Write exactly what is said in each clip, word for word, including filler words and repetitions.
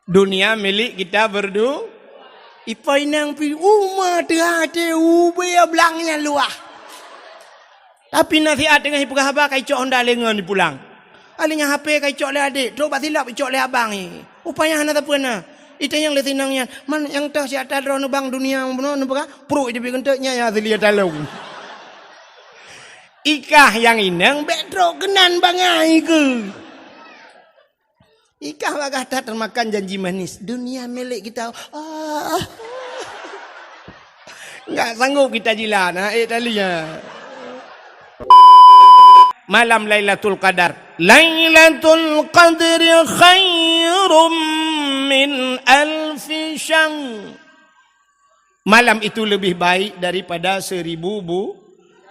Dunia milik kita berdua. Ipa inong pi uma teuhah teu ubé blang nyang luah. Tapi nasihat teungoh ipeugah haba ka icok honda lé ngon ipulang. Alèh nyan H P ka icok lé adék, trok bak silop icok lé abang i. Upaya hana sapeue na. Itanyong lé sinong nyan, "Man nyang toh siat droeneuh bang dunia bunoe neupeugah?" Pruet iteubiet keuneuk nyan nyang asli talong. Ikah nyang inong bèk trok keunan bangai keuh. Ikah bak gata termakan janji manis. Dunia milik kita. Ah. Enggak sanggup kita jilat. Ha, eh, tali, ha. Malam Lailatul Qadar. Lailatul Qadri khairum min alfi syahr. Malam itu lebih baik daripada seribu bu-,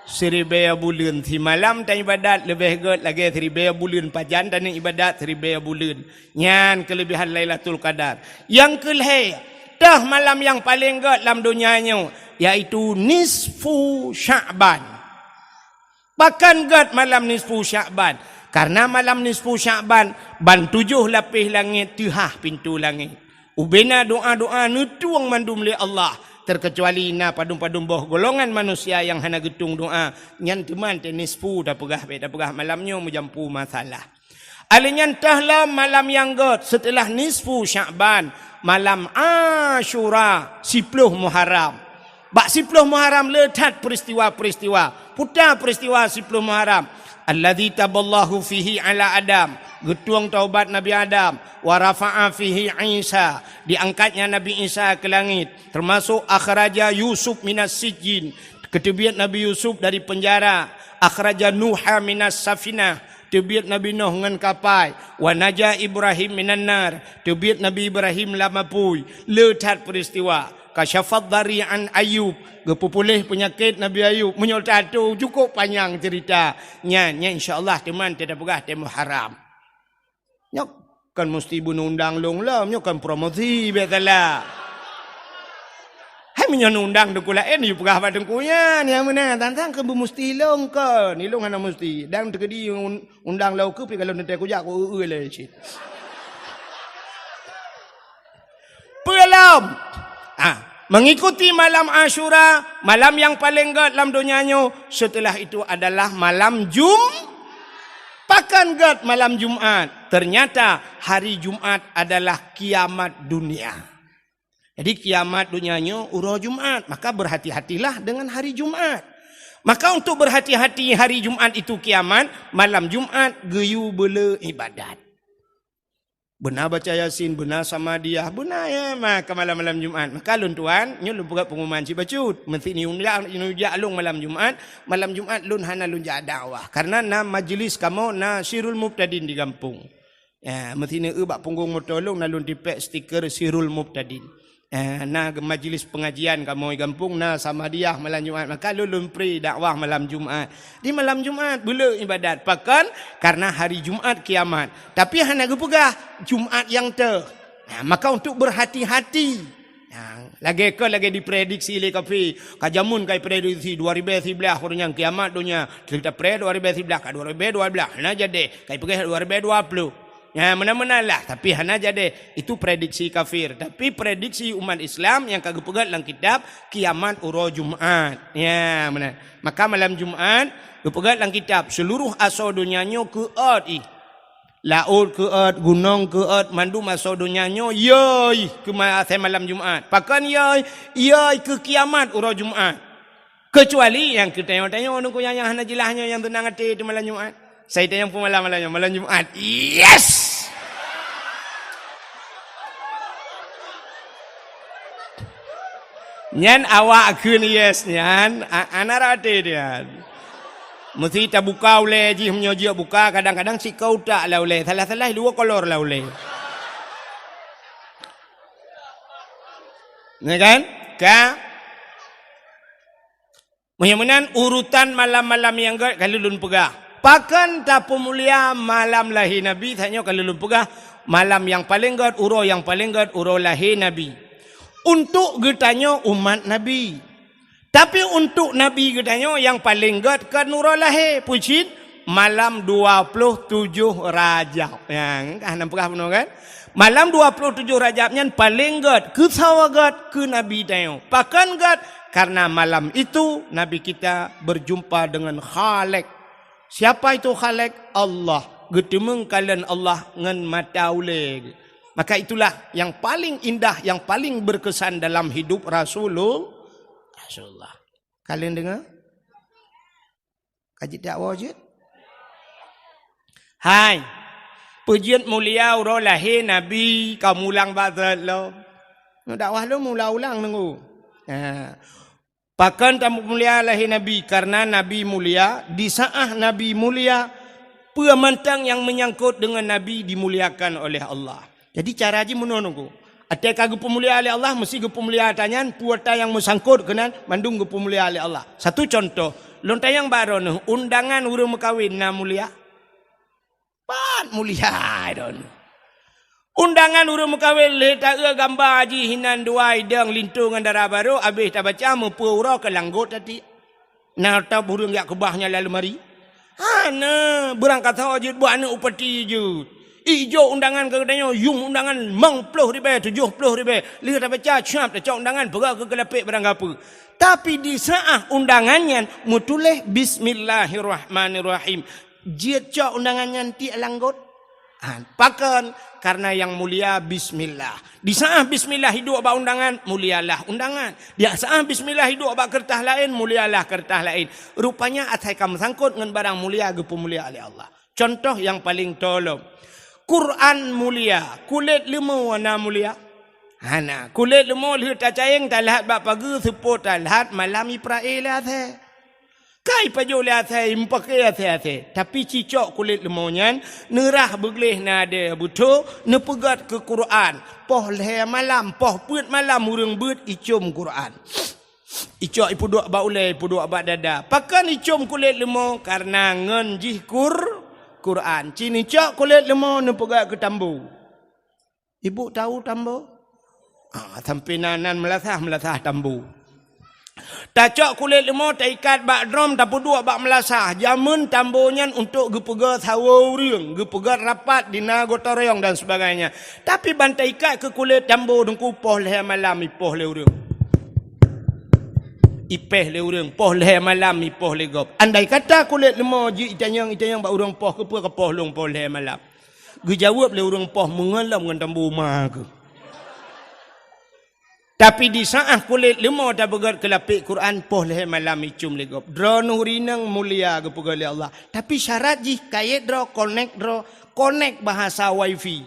siribèe buleuen. Simalam taibadat leubeh gèt lagèe siribèe buleuen. Pajan taneuk ibadat siribèe buleuen. Nyan keuleubehan Lailatul Qadar. Nyang keulhèe, toh malam nyang paleng gèt lam donya nyoe, yaitu nisfu Sya'ban. Pakon gèt malam nisfu Sya'ban? Karena malam nisfu Sya'ban, ban tujoh lapéh langét teuhah pintoe langét. Ubé na doa-doa neutueng mandum lé Allah, terkecuali na padum-padum boh golongan manusia nyang hana geutueng doa, nyan teuma teuh nisfu tapeugah, bèk tapeugah malam nyoe meujampu masalah. Alèh nyan toh lom malam nyang gèt seuteulah nisfu Sya'ban, malam Asyura, siploh Muharram. Bak siploh Muharram le that peuristiwa-peuristiwa. Peue ta peuristiwa siploh Muharram? Alladzi taballahu fihi ala Adam. Geutueng taubat Nabi Adam. Wa rafa'a fihi Isa. Diangkatnya Nabi Isa ke langit. Termasuk akhraja Yusuf minas sijjin. Geuteubiet Nabi Yusuf dari penjara. Akhraja Nuha minas safinah. Teubiet Nabi Nuh ngon kapai. Wa naja Ibrahim minan nar. Teubiet Nabi Ibrahim lam apui. Le that peuristiwa. Kasyafad dhari an Ayub. Geupeupuléh peunyakét Nabi Ayub. Meunyoe tato, cukôp panyang ceurita. Nyan, nyan insya Allah teuma teupeugah teuh Muharram. Nyoe kan musti beuneundang lôn lom, nyoe kan promosi, biasalah. Hai meunyoe neundang teungku laén, yue peugah bak teungku nyan, nyang meunan, tantang keu beumusti lôn kon, ilôn hana musti. Dan teukeudi un-, undang lôn keu pi kalau neutée kujak ku eu-eu lé cit. Peue lom? Ah, mengikuti malam Asyura, malam nyang paleng gét lam donya nyoe, setelah itu adalah malam Jum-, pakon gét malam Jumat. Ternyata hari Jumat adalah kiamat dunia. Jadi kiamat donya nyoe uroe Jumat, maka berhati-hatilah dengan hari Jumat. Maka untuk berhati-hati hari Jumat itu kiamat, malam Jumat geuyue beule ibadat. Beuna baca Yasin, beuna Samadiyah, beuna ya, maka malam-malam Jumat. Maka lôn tuan, nyoe lôn peugah pengumuman cit bacut. Meusti neujak, neujak lôn malam Jumat, malam Jumat lôn hana lôn jak dakwah. Karena na majlis kamoe, na Sirul Mubtadin di gampông. Ya, meusti neueu bak punggong moto lôn na lôn tipék stiker Sirul Mubtadin. Eh, na majlis pengajian kamoe gampông, na Samadiyah malam Jumat. Maka lôn lôn pri dakwah malam Jumat. Di malam Jumat beule ibadat. Pakon? Karena hari Jumat kiamat. Tapi hana geupeugah Jumat nyang teuh. Nah, maka untuk berhati-hati. Nah, lagée kon lagée diprediksi lé kafé. Ka jameun ka diprediksi dua ribée siblaih ureuëng nyang kiamat donya. Kita pre dua ribée siblaih ka dua ribée dua blaih. Hana jadi. Ka dipeugah dua ribée dua ploh. Ya, meunan-meunan lah, tapi hana jadi. Itu prediksi kafir. Tapi prediksi umat Islam nyang ka geupeugét lam kitab kiamat uroe Jumat. Ya, meunan. Maka malam Jumat geupeugét lam kitab seluruh asoe donya nyoe keuôt ih. Laôt keuôt, gunong keuôt, mandum asoe donya nyoe yoi keu ma-, asai malam Jumat. Pakon yoi? Yoi keu kiamat uroe Jumat. Keucuali nyang keu tanyoe-tanyoe nungku nyang, nyang hana jeulaih nyoe nyang teunang até di malam Jumat. Sai tanyong peumalam malam nyoe, malam Jumat. Yes! Nyan awak kheun yes nyan, a-, hana rate nyan. Meusti tabuka ulée jih, meunyoe jeuet buka, kadang-kadang sikau tak lah ulée, salah-salah dua kolor lah ulée. Ya kan? Ka? Meunyoe meunan urutan malam-malam nyang gét ka lôn peugah. Pakon tapeumulia malam lahé Nabi, tanyoe ka lôn peugah, malam nyang paleng gét, uroe nyang paleng gét, uroe lahé Nabi. Untuk geutanyoe umat Nabi. Tapi untuk Nabi geutanyoe nyang paleng gét kon uroe lahé, peue cit? Malam dua ploh tujoh Rajab. Nyang ka hana peugah bunoe kan? Malam dua puluh tujoh Rajab nyan paleng gét, keu sawa gét, keu Nabi tanyoe. Pakon gét? Karena malam itu Nabi kita berjumpa dengan Khalik. Siapa itu Khalik? Allah. Geuteumeung kalon Allah ngon mata ulée. Maka itulah yang paling indah, yang paling berkesan dalam hidup Rasulul-, Rasulullah. Kalian dengar? Ka jeuet dakwah jeuet? Hai. Peue jeuet mulia uroe lahé Nabi ka mulang bak zat lom. Nyoe dakwah lôn mulang-ulang nunggu. Ha. Pakon tamulia lahé Nabi? Karena Nabi mulia, di saat Nabi mulia, peue mantong nyang menyangkut dengan Nabi dimuliakan oleh Allah. Jadi cara jih meunoe nunggu. Até ka geupeumulia lé Allah, meusti geupeumulia ata nyan, peue ata nyang meusangkot keunan, mandum geupeumulia lé Allah. Satu contoh, lôn tanyong bak droeneuh, undangan ureuëng meukawen na mulia? Pat mulia droeneuh. Undangan ureuëng meukawen lé taeu gamba jih hinan dua idong linto ngon dara barô, abéh tabaca meupeu uroe keu langgot tati. Na tab ureuëng jak keubah nyan lam leumari? Hana, beurangkasoe jeuet buet aneuëk upati jeuet. Ijok undangan keu geutanyoe, yum undangan limong ploh ribée, tujoh ploh ribée. Lheueh tabaca, siap tacok undangan, peugah keu keulapék barangkapeue. Tapi di saat undangan nyan meutuléh bismillahirrahmanirrahim. Jeuet cok undangan nyan tiek langgot. Ha, pakon? Karena yang mulia bismillah. Di saat bismillah iduek bak undangan, mulialah undangan. Di saat bismillah iduek bak keureutas laén, mulialah keureutas laén. Rupanya asai ka meusangkot ngon barang mulia geupeumulia lé Allah. Contoh nyang paleng tolom. Quran mulia, kulét leumo na mulia? Hana. Kulét leumo lheueh tacayeng talhat bak pageue, seupôt talhat malam iprae lé asée. Kai pajoh lé asée, meupaké asée-asée. Tapi cicok kulét leumo nyan, neurah beugleh na adée beutho, neupeugét keu Quran. Poh lhée malam, poh peuet malam ureuëng beuet icom Quran. Icok ipeuduek bak ulée, ipeuduek bak dada. Pakon icom kulét leumo? Karena ngon jih Qur-, Quran. Ci neucok kulét leumo neupeugét keu tambo. Ibu tahu tambo? Ah, sampai nan, nan meulasah, meulasah tambo. Tacok kulét leumo, taikat bak drom, tapeuduek bak meulasah. Jameun tambo nyan untuk geupeugét sawoe ureuëng, geupeugét rapat di na gotong royong dan sebagainya. Tapi ban taikat keu kulét tambo teungku, poh lhée malam ipoh lé ureuëng. Ipéh lé ureuëng, poh lhée malam ipoh lé gob. Andai kata kulét leumo jeuet itanyong, itanyong bak ureuëng poh, keupeue kapoh lôn poh lhée malam? Geujaweueb lé ureuëng poh, meungon lom ngon tambo ma keuh. Tapi di saat kulét leumo tapeugét keulapék Quran, poh lhée malam icom lé gob. Droeneuh rineueng mulia geupeugét lé Allah. Tapi syarat jih kayét droe, konek droe, konek bahasa wifi.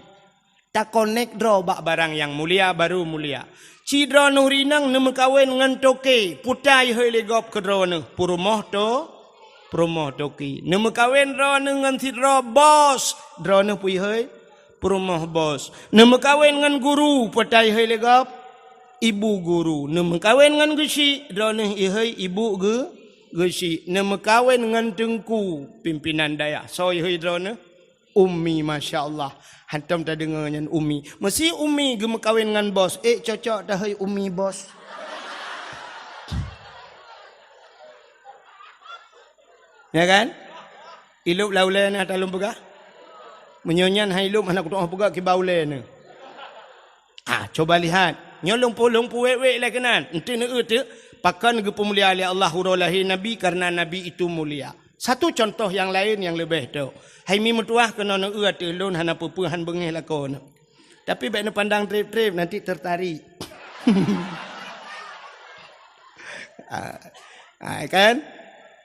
Takonek droe bak barang nyang mulia, baru mulia. Ci droeneuh rineueng neumeukawen ngon toke, peue ta ihôi lé gob keu droeneuh? Peurumoh to-, peurumoh toke. Neumeukawen droeneuh ngon sidroe bos, droeneuh peue ihôi? Peurumoh bos. Neumeukawen ngon guru, peue ta ihôi lé gob? Ibu guru. Neumeukawen ngon geuchik, droeneuh ihôi ibu geu-, geuchik. Neumeukawen ngon teungku, pimpinan dayah, soe ihôi droeneuh? Ummi, masya Allah. Hantom tadeungoe nyan ummi. Meusi ummi geumeukawen ngon bos. Eh, cocok tahôi ummi bos. Ya kan? Ilop lam ulée na talom peugah. Meunyoe nyan hai ilop hana kutu'oh peugah kiban ulée na. Ah, coba lihat. Nyoe lôn pu-, lôn puwék-wék lé keunan. Enti neueu teuk, pakon geupeumulia lé Allah uroe lahé Nabi, karena Nabi itu mulia. Satu contoh nyang laén nyang leubeh tok. Hai mi meutuwah keunoe neueu ateueh lôn hana peue-peue han beungéh lakoe nyoe. Tapi bék neupandang trép-trép, nanti tertarik. Ah, ah, kan?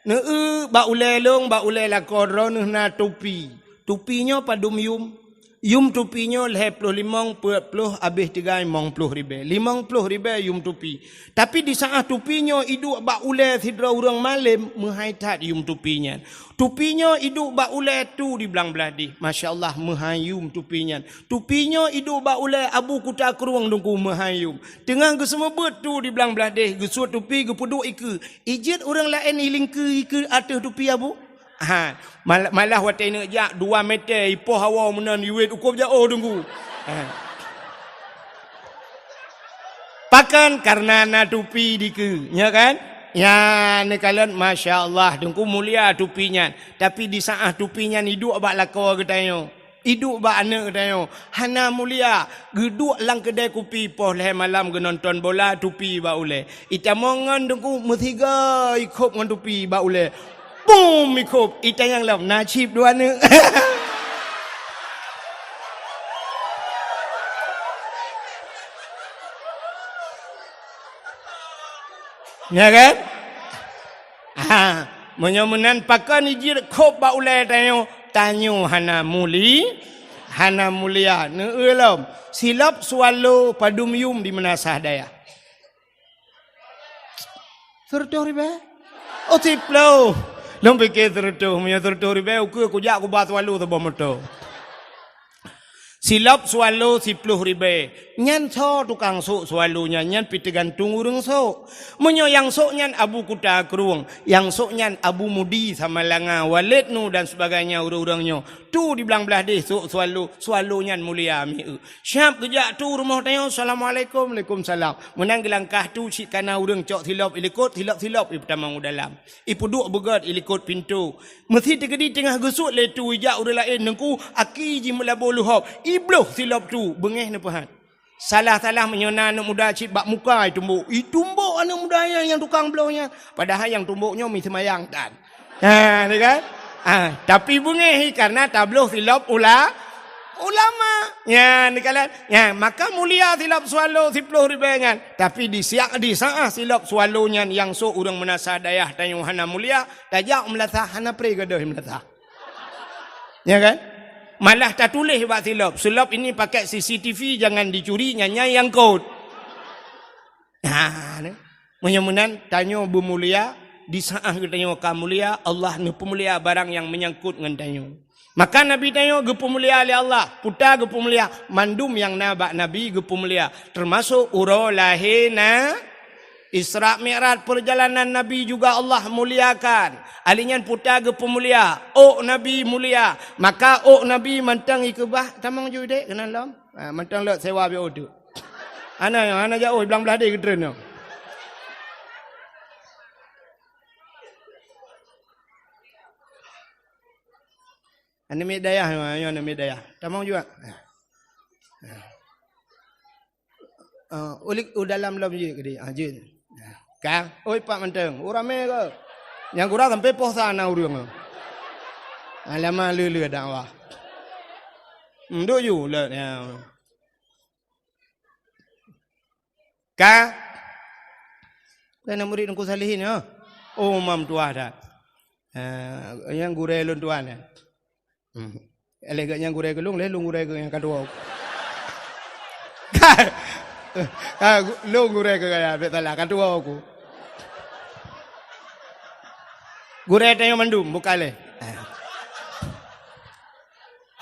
Neueu bak ulée lôn, bak ulée lakoe droeneuh na tupi. Tupi nyoe padum yum? Yum tupi nyoe lhée ploh limong, peuet ploh, abéh tiga limong ploh ribée. Limong ploh ribée yum tupi. Tapi di saát tupi nyoe iduek bak ulée sidroe ureuëng malém, meuhai that yum tupi nyan. Tupi nyoe iduek bak ulée tu di blang blaih deh. Masya Allah, meuhai yum tupi nyan. Tupi nyoe iduek bak ulée Abu Kuta Krueng teungku, meuhai yum. Teungoh geuseumeubeuet tu di blang blaih deh, geusuet tupi geupeuduek ikeue. Ijeuet ureuëng laén ilingkeue ikeue ateueh tupi Abu? Ha, mal-, malah watée neuk jak dua meter ipoh hawa meunan iwet ukob jaoh teungku. Ha. Pakon? Karena na tupi dikeue, nya kan? Nya neukalon, masya Allah, teungku mulia tupi nyan. Tapi di saát tupi nyan iduek bak lakoe geutanyoe. Iduek bak aneuk tanyoe hana mulia, geuduek lam keudè kupi poh lhèe malam geunonton bola, tupi bak ulèe. Itamong ngon teungku meusiga ikhop ngon tupi bak ulèe. Bum ikhop, itanyong lom na cit dua aneuk. Ya kan? Ha, meunyoe meunan pakon ijeuet khop bak ulèe tanyoe, tanyoe hana muli, hana mulia. Neueu lom, silop swallow padum yum di meunasah dayah? Seureutôh ribèe? Oh, siploh. Lôn pike seureutôh, meunyoe seureutôh ribèe, ukeue kujak kuba swallow saboh moto. Silop swallow siploh ribèe. Nyan soe tukang sôk swallow nyan? Nyan pih teugantung ureueng sôk. Meunyoe nyang sôk nyan Abu Kuta Krueng, nyang sôk nyan Abu Mudi Samalanga, Waled Nu dan sebagainya ureueng-ureueng nyoe, tu di blang blaih deh sôk swallow, swallow nyan mulia mieu. Siap geujak tu rumoh tanyoe, "Assalamualaikum." "Waalaikumsalam." Meunan geulangkah tu cit kana ureueng cok silop ilikot, silop-silop ipeutamong u dalam. Ipeuduek beugöt ilikot pintoe. Meusi teukeudi teungoh geusuet lé tu ijak ureueng laén, "Teungku, aki jih meulabô leuhob." Ibloh silop tu, beungéh neupeuhat. Salah-salah meunyoe na aneuk muda cit bak muka itumbok. Itumbok aneuk muda nyan nyang tukang bloh nyan. Padahai nyang tumbok nyoe mi seumayang tan. Ha, ni kan? Ha, tapi beungéh hi karena tabloh silop ula-, ulama. Nyan, ni kan? Nyan, maka mulia silop swallow siploh ribèe nyan. Tapi di siak, di saat silop swallow nyan nyang sôk ureueng meunasah dayah tanyoe hana mulia, tajak u meulasah hana pré gadôh meulasah. Ya kan? Malah tatuléh bak silop, "Silop ini pakai C C T V, jangan dicuri, nyan nyang kot." Nah, ni. Meunyoe meunan, tanyoe beumulia, di saat geutanyoe ka mulia, Allah neupeumulia barang nyang meunyangkot ngon tanyoe. Maka Nabi tanyoe geupeumulia lé Allah, peue ta geupeumulia, mandum nyang na bak Nabi geupeumulia, teumasok uroe lahé na Isra Mi'raj, perjalanan Nabi juga Allah muliakan. Ahli nyan peue ta geupeumulia, ôk Nabi mulia. Maka ôk Nabi mantong ikeubah, tamong ju dek keunan lom. Ha, mantong lok sewa biôh tu. Hana, hana jauh, blang blah deh geutreun tu. Aneuk miet dayah, nyoe aneuk miet dayah. Tamong juga. Ah, ulik u dalam lom jeuet keudeh. Ah, jeuet. Ka, oi, pat mantong. Oh, ramé ke? Nyang gura sampai poh sa na ureueng. Ah, lama lé-lé dakwah. Hmm, duk ju, le, ya. Ka? Kan murid Teungku Salihin, ya? Oh, mam tuah dah. Ah, nyang gurèe lôn tuan, ya. Hmm. Lé geuh nyan gurèe keu lôn, lé lôn gurèe keu nyang ka tuwoe. Ka, ka, lôn gurèe keu gaya, bèk salah, ka tuwoe ku. Gurèe tanyoe mandum, bukan lé.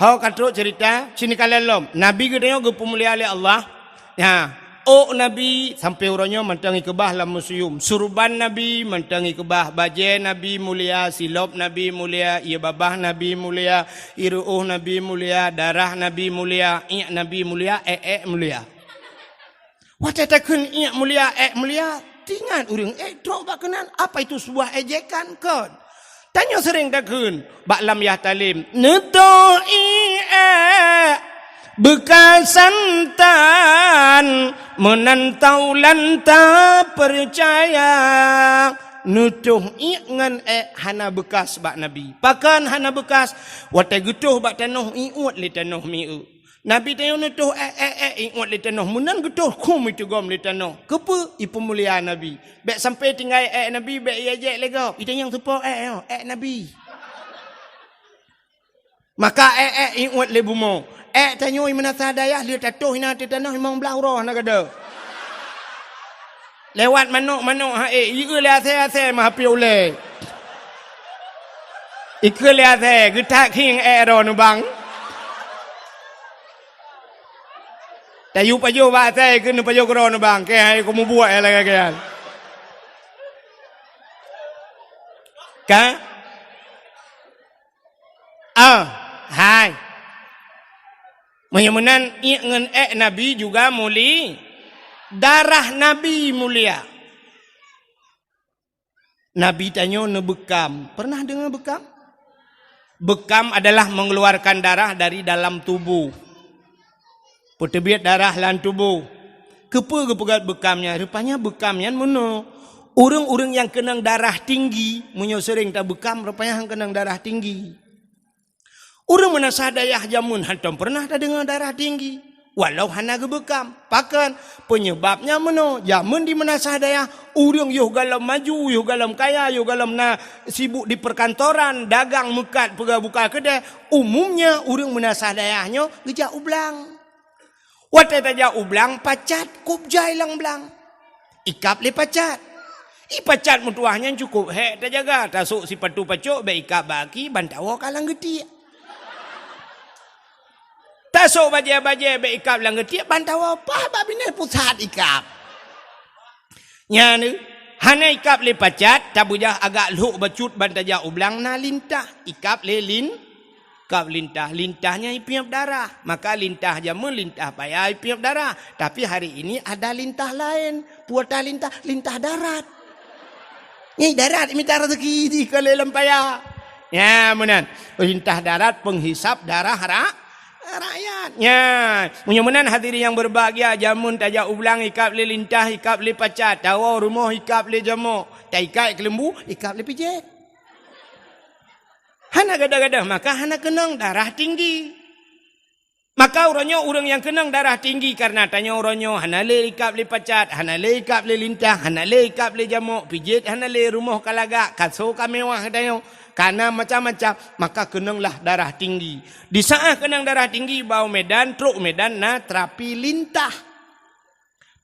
Ho ka trok cerita, sini ka lom. Nabi geutanyoe geupeumulia lé Allah. Ya, ôk Nabi sampoe uroe nyoe mantong ikeubah lam museum. Surban Nabi mantong ikeubah, bajèe Nabi mulia, silop Nabi mulia, ie babah Nabi mulia, ie reuôh Nabi mulia, darah Nabi mulia, iek Nabi mulia, èk-èk mulia. Watèe takheun iek mulia, èk mulia, teuingat ureueng èk trok bak keunan, apa itu sebuah ejekan? Kon. Tanyoe seuréng takheun bak lam yah talem, "Neutôh iek èk beukasan tan, meunan taulan tapeucaya." Neutôh iek ngon èk hana beukas bak Nabi. Pakon hana beukas? Watèe geutôh bak tanoh, iuet lé tanoh mieu. Nabi tanyoe neutôh èk, èk, èk, iuet lé tanoh. Meunan geutôh khum iteugom lé tanoh. Keupeue? Ipeumulia Nabi. Bèk sampoe tinggai èk Nabi, bèk iejek lé gob. Itanyong soe po èk nyoe, èk Nabi. Maka èk, èk, iuet lé bumoe. Èk tanyoe i meunasah dayah lheueh tatoh inan ateueh tanoh limong blah uroe hana gadôh. Lewat manok-manok ha ék, ieu lé asèe-asèe meuhapé ulèe. Ikeu lé asèe, geutak khieng èk droe neubang. Tayue pajoh bak asèe, ikeu neupajoh keudroe neubang. Keu hai keu mubuet lagèe nyan. Ka? Ah, hai. Meunyoe meunan, iek ngon èk Nabi juga muli-, darah Nabi mulia. Nabi tanyoe neubeukam. Pernah deungoe beukam? Beukam adalah mengeluarkan darah dari dalam tubuh. Peuteubiet darah lam tuboh. Keupeue geupeugét beukam nyan? Rupanya beukam nyan meunoe. Ureuëng-ureuëng nyang keunong darah tinggi, meunyoe seuréng tabeukam, rupanya han keunong darah tinggi. Ureuëng meunasah dayah jameun hantom peureunah tadeungoe darah tinggi, walau hana geubeukam. Pakon? Peunyeubab nyan meunoe, jameun di meunasah dayah, ureuëng yoh gohlom maju, yoh gohlom kaya, yoh gohlom na sibuk di perkantoran, dagang meukat, peugah buka keudè, umumnya ureuëng meunasah dayah nyoe geujak u blang. Watée tajak u blang, pacat kub jai lam blang. Ikab lé pacat. I pacat meutuwah nyan cukôp hék tajaga, tasôk sipatu pacok bék ikab bak aki, ban tawoe ka lam geutiek. Tasôk bajée-bajée bék ikab lam geutiek, ban tawoe paih bak binéh pusat ikab. Nyan, hana ikab lé pacat, tabeujah agak lhok bacut ban tajak u blang na lintah, ikab lé lin, ikab lintah. Lintah nyan ipiep darah. Maka lintah jameun lintah paya ipiep darah. Tapi hari ini ada lintah laén. Peue ata lintah? Lintah darat. Nyan darat mita rezeki jih ka lé lam paya. Nya meunan. Lintah darat penghisap darah ra-, rakyat. Nya, meunyoe meunan hadirin yang berbahagia, jameun tajak u blang ikab lé lintah, ikab lé pacat, tawoe rumoh ikab lé jamok, taikat keuleumbu, ikab lé pijet. Hana gadoh-gadoh, maka hana keunong darah tinggi. Maka uroe nyoe ureuëng nyang keunong darah tinggi kareuna tanyoe uroe nyoe hana lé ikab lé pacat, hana lé ikab lé lintah, hana lé ikab lé jamok, pijet hana lé, rumoh ka lagak, kaso ka mewah tanyoe, kana macam-macam, maka keunonglah darah tinggi. Di saát keunong darah tinggi, bak u Medan, trok u Medan na terapi lintah.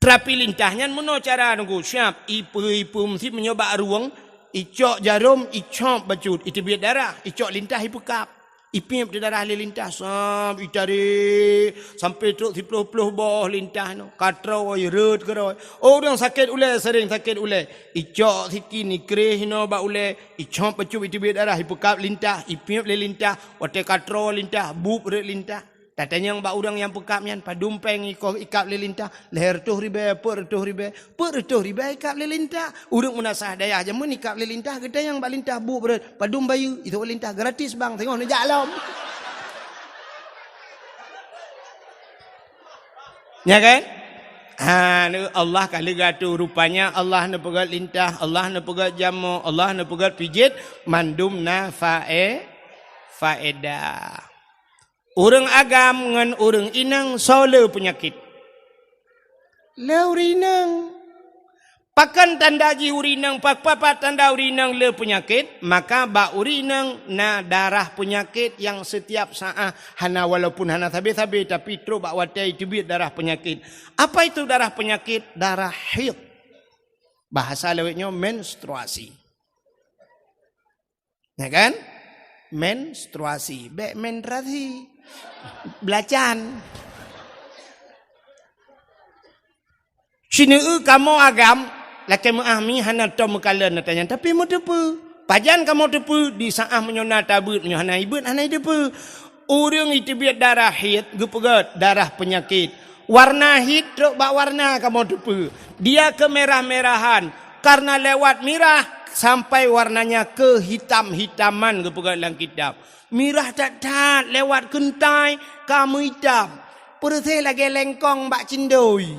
Terapi lintah nyan meunoe cara nunggu siab, ipeue-ipeue meusit meunyoe bak rueng, icok jarom, icop bacut, iteubiet darah, icok lintah ipeukab. Ipiep di darah lé lintah, sab itarek sampai trok siploh-ploh boh lintah nyoe. Ka troe, rhot keudroe. Oh, ureuëng sakét ulée, seuréng sakét ulée. Icok sikin, ikreh inoe bak ulée, icop bacut, iteubiet darah, ipeukab lintah, ipiep lé lintah, watée ka troe lintah, bueb rhot lintah. Tatanyong bak ureuëng nyang peukab nyan, padum péng iko ikab lé lintah, lhée reutôh ribée, peuet reutôh ribée, peuet reutôh ribée ikab lé lintah. Ureuëng meunasah dayah jameun ikab lé lintah, geutanyong bak lintah bueb rhot, padum bayeue, itu lintah gratis bang, teungoh neujak lom. Nya kan? Ha, Allah ka lheueh geuatoe, rupanya Allah neupeugét lintah, Allah neupeugét jamok, Allah neupeugét pijet, mandum na fae-, faedah. Ureuëng agam ngon ureuëng inong soe le peunyakét? Le ureuëng inong. Pakon tanda jih ureuëng inong, pa-, pa-, pa tanda ureuëng inong le peunyakét? Maka bak ureuëng inong na darah peunyakét nyang setiap saát hana, walaupun hana sabe-sabe, tapi trok bak watée iteubiet darah peunyakét. Apa itu darah peunyakét? Darah haid. Bahasa lawét nyoe menstruasi. Ya kan? Menstruasi. Bék menstruasi. Belacan. Sineue kamoe agam, lakée meuáh mi hana tom meukalon ata nyan, tapi meuteupeue. Pajan kamoe teupeue, di saát meunyoe na tabeuet, meunyoe hana ibeuet, hana iteupeue. Ureuëng iteubiet darah haid, geupeugét darah peunyakét. Warna haid trok bak warna kamoe teupeue. Dia kemerah-merahan, karena lewat mirah sampai warnanya kehitam-hitaman, geupeugét lam kitab. Mirah that-that lewat keuntai ka meuitam. Peureuséh lagée lengkong bak cindoi.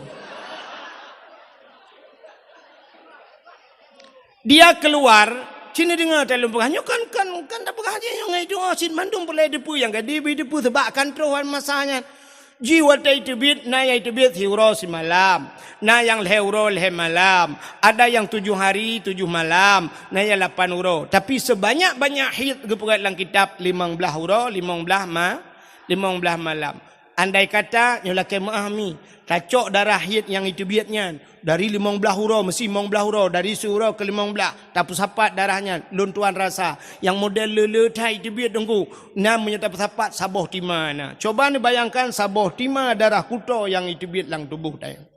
Dia keluar, cit neudeungoe talôn peugah, nyoe kan, kan, kan tapeugah jih nyoe ngon itu, oh, cit mandum peureulée teupeue nyang ka dibi teupeue, seubab kan troh masa nyan. Jih watée iteubiet, na nyang iteubiet siuroe simalam, na nyang lhée uroe lhée malam, ada nyang tujoh hari tujoh malam, na nyang lapan uroe. Tapi seubanyak-banyak haid geupeugét lam kitab limong blaih uroe, limong blaih ma-, limong blaih malam. Andai kata nyoe lakée meuáh mi, tacok darah haid nyang iteubiet nyan, dari limong blaih uroe, meusi limong blaih uroe, dari siuroe keu limong blaih, tapeusapat darah nyan, lôn tuan rasa, nyang model le-le that iteubiet Teungku, na meunyoe tapeusapat saboh tima na. Coba neubayangkan saboh tima darah kuto nyang iteubiet lam tuboh tanyoe.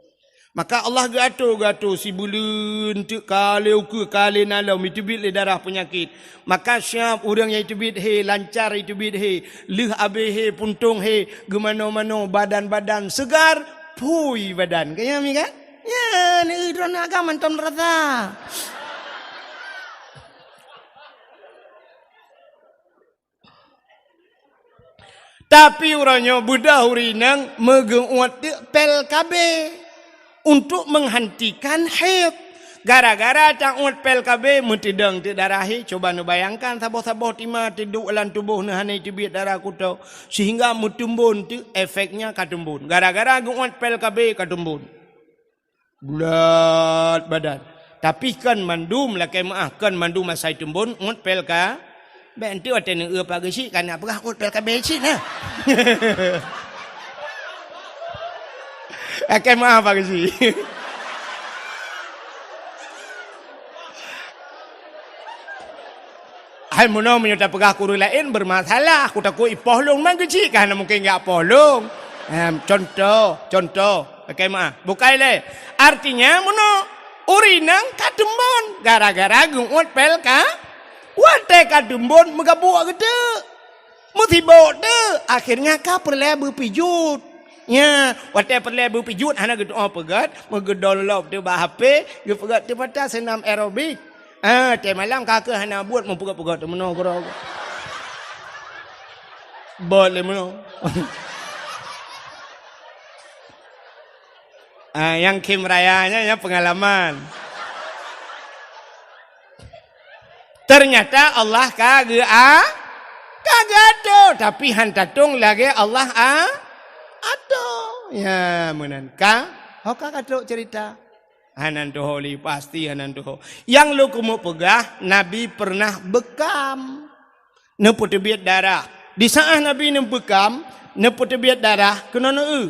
Maka Allah geuatoe, geuatoe sibuleuen teuk ka lheueh ukeue ka lheueh na lom iteubiet lé darah peunyakét. Maka siab ureuëng nyang iteubiet hé, lancar iteubiet hé, lheueh abéh hé, puntông hé, geumanoe-manoe, badan-badan seugar, phui badan. Ka nyan mi kan? Nyan, eh, droeneuh agam mantong rasa. Tapi uroe nyoe beudôh ureueng inong meugeuuet teuk pel K B untuk menghentikan haid. Gara-gara tauet pel K B meuteudong teuk darah, he, cuba neubayangkan saboh-saboh tima teuduek lam tuboh neuh hana teubiet darah kuto, sehingga meutumbon teuk, efeknya ka tumbon. Gara-gara geuuet pel K B ka tumbon. Bulat badan. Tapi kon mandum lakée meuáh, kon mandum asai tumbon uet pel K B. Bèk enteuk watée neueu Pak Geuchik ka na peugah uet pel K B cit na. Lakée meuáh Pak Geuchik. Hai meunoe meunyoe tapeugah keu ureueng laén beureumasalah, kutakot ipoh lôn, man Geuchik ka hana mungken jak poh lôn. Em, contoh, contoh, lakée meuáh. Bukai lé. Artinya meunoe, ureueng inong ka tumbon gara-gara geuuet pel K B. Watée ka tumbon meugabuk geuteuk. Meusibok teuk, akhirnya ka peureulée beupijuet. Nya, watée peureulée beupijuet hana geutu'oh peugét, meugeudownload teuk bak H P, geupeugét teuk mata seunam aerobik. Ah, watée malam ka keuh hana buet meupeugét-peugét teuk meunoe keudroe. Bot lé meunoe. Ah, nyang khém raya nyan, nyan peungalaman. Ternyata Allah ka geu-, a-, ka geuatoe, tapi han tatong lagée Allah a-, atoe. Ya, meunan ka. Ho ka ka trok cerita. Hana tuho lé, pasti hana tuho. Nyang lôn keumeung peugah, Nabi pernah beukam. Neupeuteubiet darah. Di saát Nabi neubeukam, neupeuteubiet darah keunoe neueu.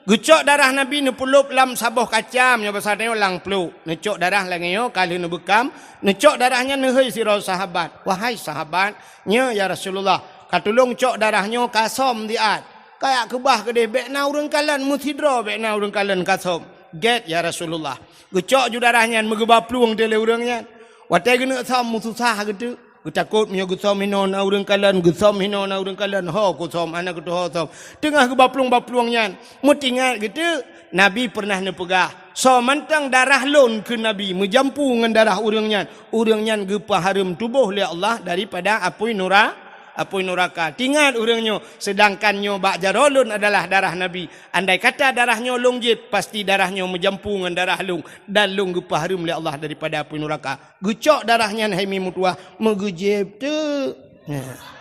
Geucok darah Nabi neupeulôb lam saboh kacam nyoe basa tanyoe lam pluek. Neucok darah lagée nyoe ka lheueh neubeukam, neucok darah nyan neuhôi sidroe sahabat. "Wahai sahabat, nyoe ya Rasulullah, ka tulông cok darah nyoe ka som siat. Kajak keubah keudeh bèk na ureueng kalon, meusidroe bèk na ureueng kalon ka som." "Gét ya Rasulullah." Geucok ju darah nyan meugeuba plueng teuk lé ureueng nyan. Watée geuneuk som meususah geuteuk. Geutakot meunyoe geusom hinoe na ureueng kalon, geusom hinoe na ureueng kalon, ho kusom, hana geutuho som. Teungoh geuba plueng-ba plueng nyan, meutingat geuteuk, Nabi pernah neupeugah, "Soe mantong darah lôn," kheun Nabi, "meujampu ngon darah ureueng nyan, ureueng nyan geupeuhareuem tuboh lé Allah daripada apui nura-, apui nuraka." Tingat ureueng nyoe, seudangkan nyoe bak jaroe lôn adalah darah Nabi. Andai kata darah nyoe lôn jieb, pasti darah nyoe meujampu ngon darah lôn, dan lôn geupeuhareuem lé Allah daripada apui nuraka. Geucok darah nyan hai mi meutuwah, meugeujieb teuk. Nah.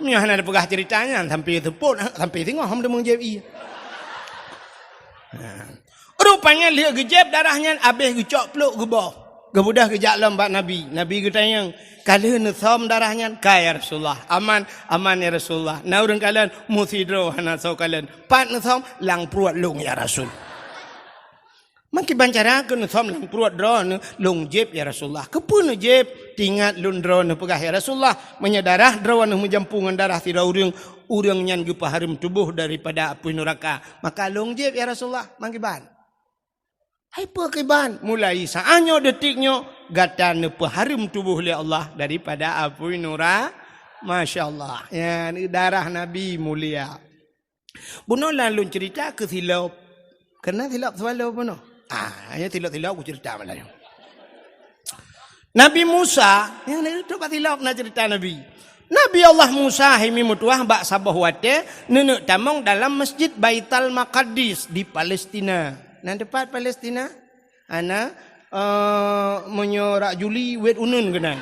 Nyoe hana tapeugah cerita nyan, sampai seupôt, sampai singoh hom deungoe jieb ie. Nah. Rupanya lheueh geujieb darah nyan abéh geucok pluek geuboh. Geubeudôh geujak lom bak Nabi. Nabi geutanyong, "Ka lheueh neusom darah nyan?" "Ka, ya Rasulullah." "Aman?" "Aman, ya Rasulullah." "Na ureueng kalon?" "Meusidroe hana soe kalon." "Pat neusom?" "Lam pruet lôn, ya Rasul." "Meukiban cara keu neusom lam pruet droeneuh?" "Lôn jieb, ya Rasulullah." "Keupeue neujieb?" "Tingat lôn droeneuh peugah, ya Rasulullah, meunyoe darah droeneuh meujampu ngon darah sidroe ureueng, ureueng nyan geupeuhareuem tuboh daripada apui nuraka. Maka lôn jieb, ya Rasulullah." "Meukiban?" "Hai peue kiban?" "Mulai saát nyoe, detik nyoe, gata neupeuhareuem tuboh lé Allah daripada apui nura-," Masya Allah. Ya, darah Nabi mulia. Bunoe lôn cerita keu silop. Keunan silop swallow bunoe. Ah, hanya silop-silop kucerita malam nyoe. Nabi Musa, nyang na itu bak silop na cerita Nabi. Nabi Allah Musa hai mi meutuwah bak saboh watée neuneuk tamong dalam Masjid Baital Maqdis di Palestina. Na teupat Palestina? Ana, eh, meunyoe rak Juli, wet uneun keunan.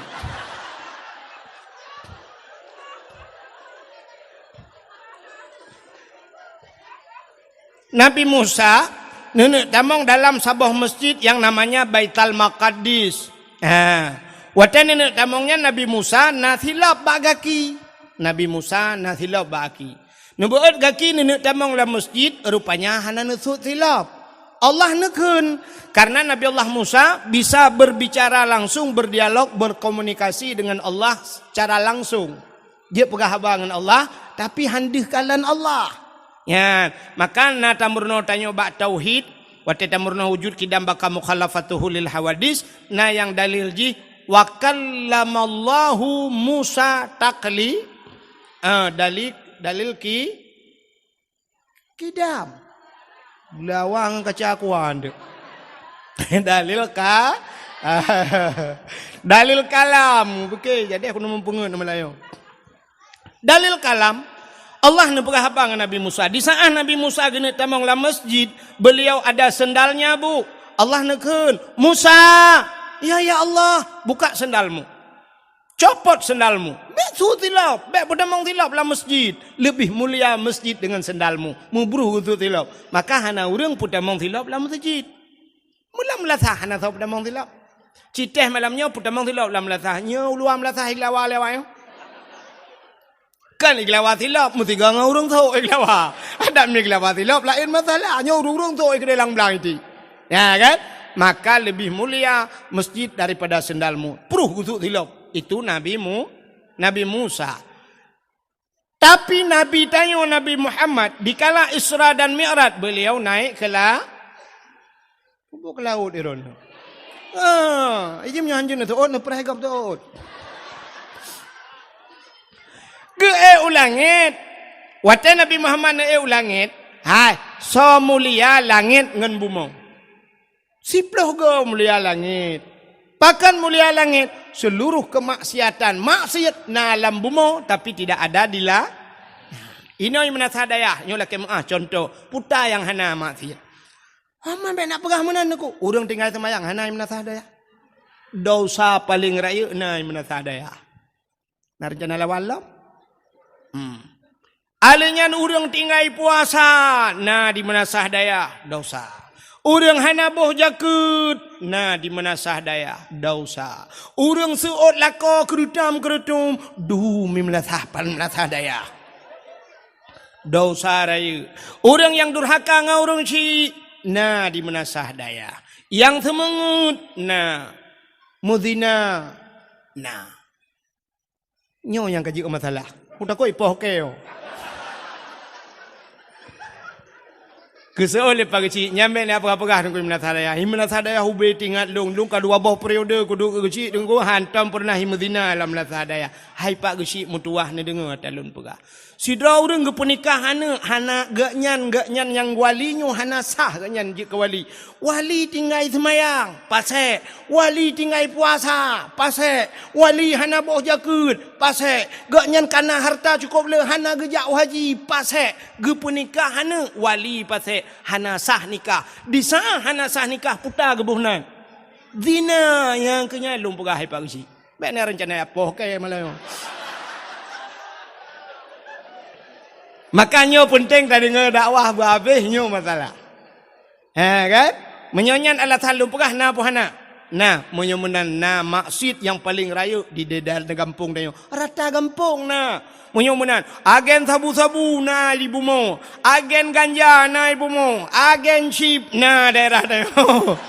Nabi Musa neuneuk tamong dalam saboh masjid nyang namanya Baital Maqdis. Ha. Watée neuneuk tamong nyan Nabi Musa na silop bak gaki. Nabi Musa na silop bak gaki. Neubeuet gaki neuneuk tamong lam masjid, rupanya hana neusut silop. Allah neukheun, karena Nabi Allah Musa bisa berbicara langsung, berdialog, berkomunikasi dengan Allah secara langsung. Jeuet peugah haba ngon Allah, tapi han deuh kalon Allah. Nyan, maka na tameurunoe tanyoe bak tauhid, watée tameurunoe wujud qidam baqa mukhalafatuhu lil hawadits, na nyang dalil jih, "Wa kallamallahu Musa takli-," ah, dalil, dalil ki-, Qidam. Beuleue awai ngon kaca aqua deuek. Dalil ka-, dalil kalam. Oke, jadi aku neumeupeungeut nama layu. Dalil kalam, Allah neupeugah haba ngon Nabi Musa. Di saat Nabi Musa geuneuk tamong lam masjid, beliau ada sendalnya, Bu. Allah neukheun, "Musa, ya, ya Allah, buka sendalmu." Copot sendalmu. Bèk su silop, bèk peutamong silop lam masjid. Leubeh mulia masjid deungon sendalmu. Meubruh geusu silop. Maka hana ureueng peutamong silop lam masjid. Meulam meulasah hana soe peutamong silop. Citeh malam nyoe peutamong silop lam meulasah. Nyoe uluwa meulasah iglawa lewat nyoe. Kan iglawa silop, meusigoe ngon ureueng sôk iglawa. Adak mi iglawa silop laén masalah. Nyoe ureueng-ureueng sôk i keudéh lam blang iti. Ya kan? Maka lebih mulia masjid daripada sendalmu. Pruh gusuk silop. Itu Nabi Mu-, Nabi Musa. Tapi Nabi tanyoe Nabi Muhammad dikala Isra dan Mi'raj beliau naik ke la-, Pubôk laôt iron. Ah, ijim nyoe hanjeuet neuteuôt, neupreh gob teuôt. Geuék u langét. Watée Nabi Muhammad neuék u langét, hai, soe mulia langét ngon bumoe? Siploh goe mulia langét. Pakon mulia langét? Seluruh kemaksiatan, maksiat na lam bumoe, tapi tidak ada di la-, inoe meunasah dayah, nyoe lakée meuáh contoh, peue nyang hana maksiat. Aman bèk nak peugah meunan Teungku. Ureueng tinggai seumayang hana meunasah dayah. Dosa paleng rayeuk na meunasah dayah. Na reuncana lawan lom? Hmm. Alèh nyan ureueng tinggai puasa na di meunasah dayah, dosa. Ureueng hana boh jakeuet na di meunasah dayah, dosa. Ureueng seuôt lakoe keureutam-keureutum dum meunasah pan meunasah dayah. Dosa rayeuk. Ureueng nyang durhaka ngon ureueng syik na di meunasah dayah. Nyang seumeungeut na. Meuzina na. Nyoe nyang ka jeuet masalah. Kutakot ipoh keu. Keusoe lé Pak Geuchik, nyan bèk na peugah-peugah Teungku meunasah dayah. Hi meunasah dayah ubé teuingat lôn, lôn ka dua boh periode kuduek keu Geuchik Teungku, hantom peureunah hi meuzina lam meunasah dayah. Hai Pak Geuchik meutuwah neudeungoe ata lôn peugah. Sidroe ureueng geupeunikah aneuk hana geuhnyan, geuhnyan nyang wali nyoe hana sah geuhnyan jeuet keu wali. Wali tinggai seumayang, pasék. Wali tinggai puasa, pasék. Wali hana boh jakeuet, pasék. Geuhnyan kana hareuta cukôp le hana geujak u haji, pasék. Geupeunikah aneuk wali, pasék. Hana sah nikah. Di saat hana sah nikah, puta geuboh nan. Zina nyang keu nyan lôn peugah hai Pak Geuchik. Bèk na reuncana poh keu malam nyoe. Maka nyoe peunteng tadeungoe dakwah beuhabéh nyoe masalah. Ha kan? Meunyoe nyan alasan lôn peugah na peue hana? Na, meunyoe meunan na maksiet nyang paleng rayeuk di daerah gampông tanyoe. Rata gampông na. Meunyoe meunan, agen sabu-sabu na di bumoe, agen ganja na di bumoe, agen chip na daerah tanyoe.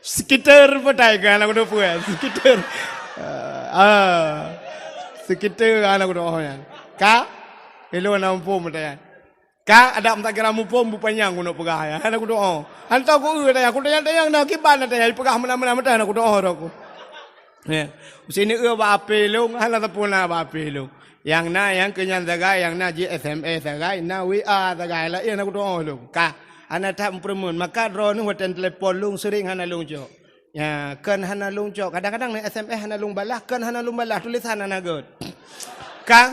Sekitar petai kan aku tu puas. Sekitar. Ah. Sekitar kan aku tu oh nyan. Ka? Ilôn na muphom petai. Ka ada meusagira muphom bupanyang keuneuk peugah ya. Hana kudoa. Hantom ku eu tanya, ku tanya-tanya na kiban na tanya peugah meunan-meunan meutai hana kudoa roh ku. Ya. Usineuk eu bak ape lôn, hana sapeue na bak ape lôn. Nyang na nyang keu nyan sagai, nyang na jih S M S sagai, na W A sagai, laén hana kudoa lôn. Ka hana that meupeureumeun, maka droeneuh watèe telepon lôn sering hana lôn cok. Ya, kon hana lôn cok. Kadang-kadang na S M S hana lôn balah, kon hana lôn balah, tulisan hana göt. Ka?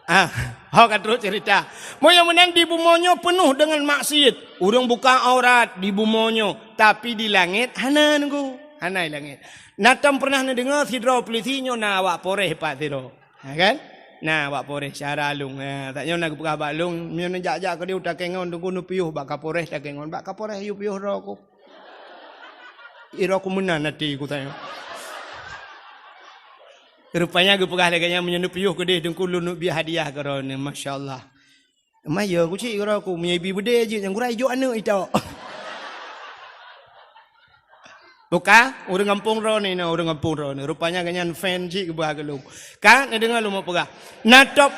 Ah, ho ka trok cerita. Meunyoe meunan di bumoe nyoe peunoh deungon maksiet. Ureueng buka aurat di bumoe nyoe, tapi di langét hana Teungku. Hana di langét. Na tom pernah neudeungoe sidroe polisi nyoe na awak Polres pat sidroe. Ha kan? Na awak Polres cara lôn. Ha, tak nyoe na geupeugah bak lôn, meunyoe neujak-jak keudeh u Takengon Teungku neupiôh bak Kapolres Takengon. Bak Kapolres yue piôh droe ku. Ira ku meunan até ku tanya. Rupanya geupeugah lagèe nyan meunyoe neupiôh keudeh Teungku lôn neuk bie hadiah keu droeneuh. Masya Allah. Ma ya ku cit keu droe ku, meunyoe ibi beudé jeuet nyang gura ijok aneuk itok. Buka, ureueng gampông droeneuh na, ureueng gampông droeneuh. Rupanya geuhnyan fan cit geuba keu lôn. Ka neudeungoe lôn peugah. Na top.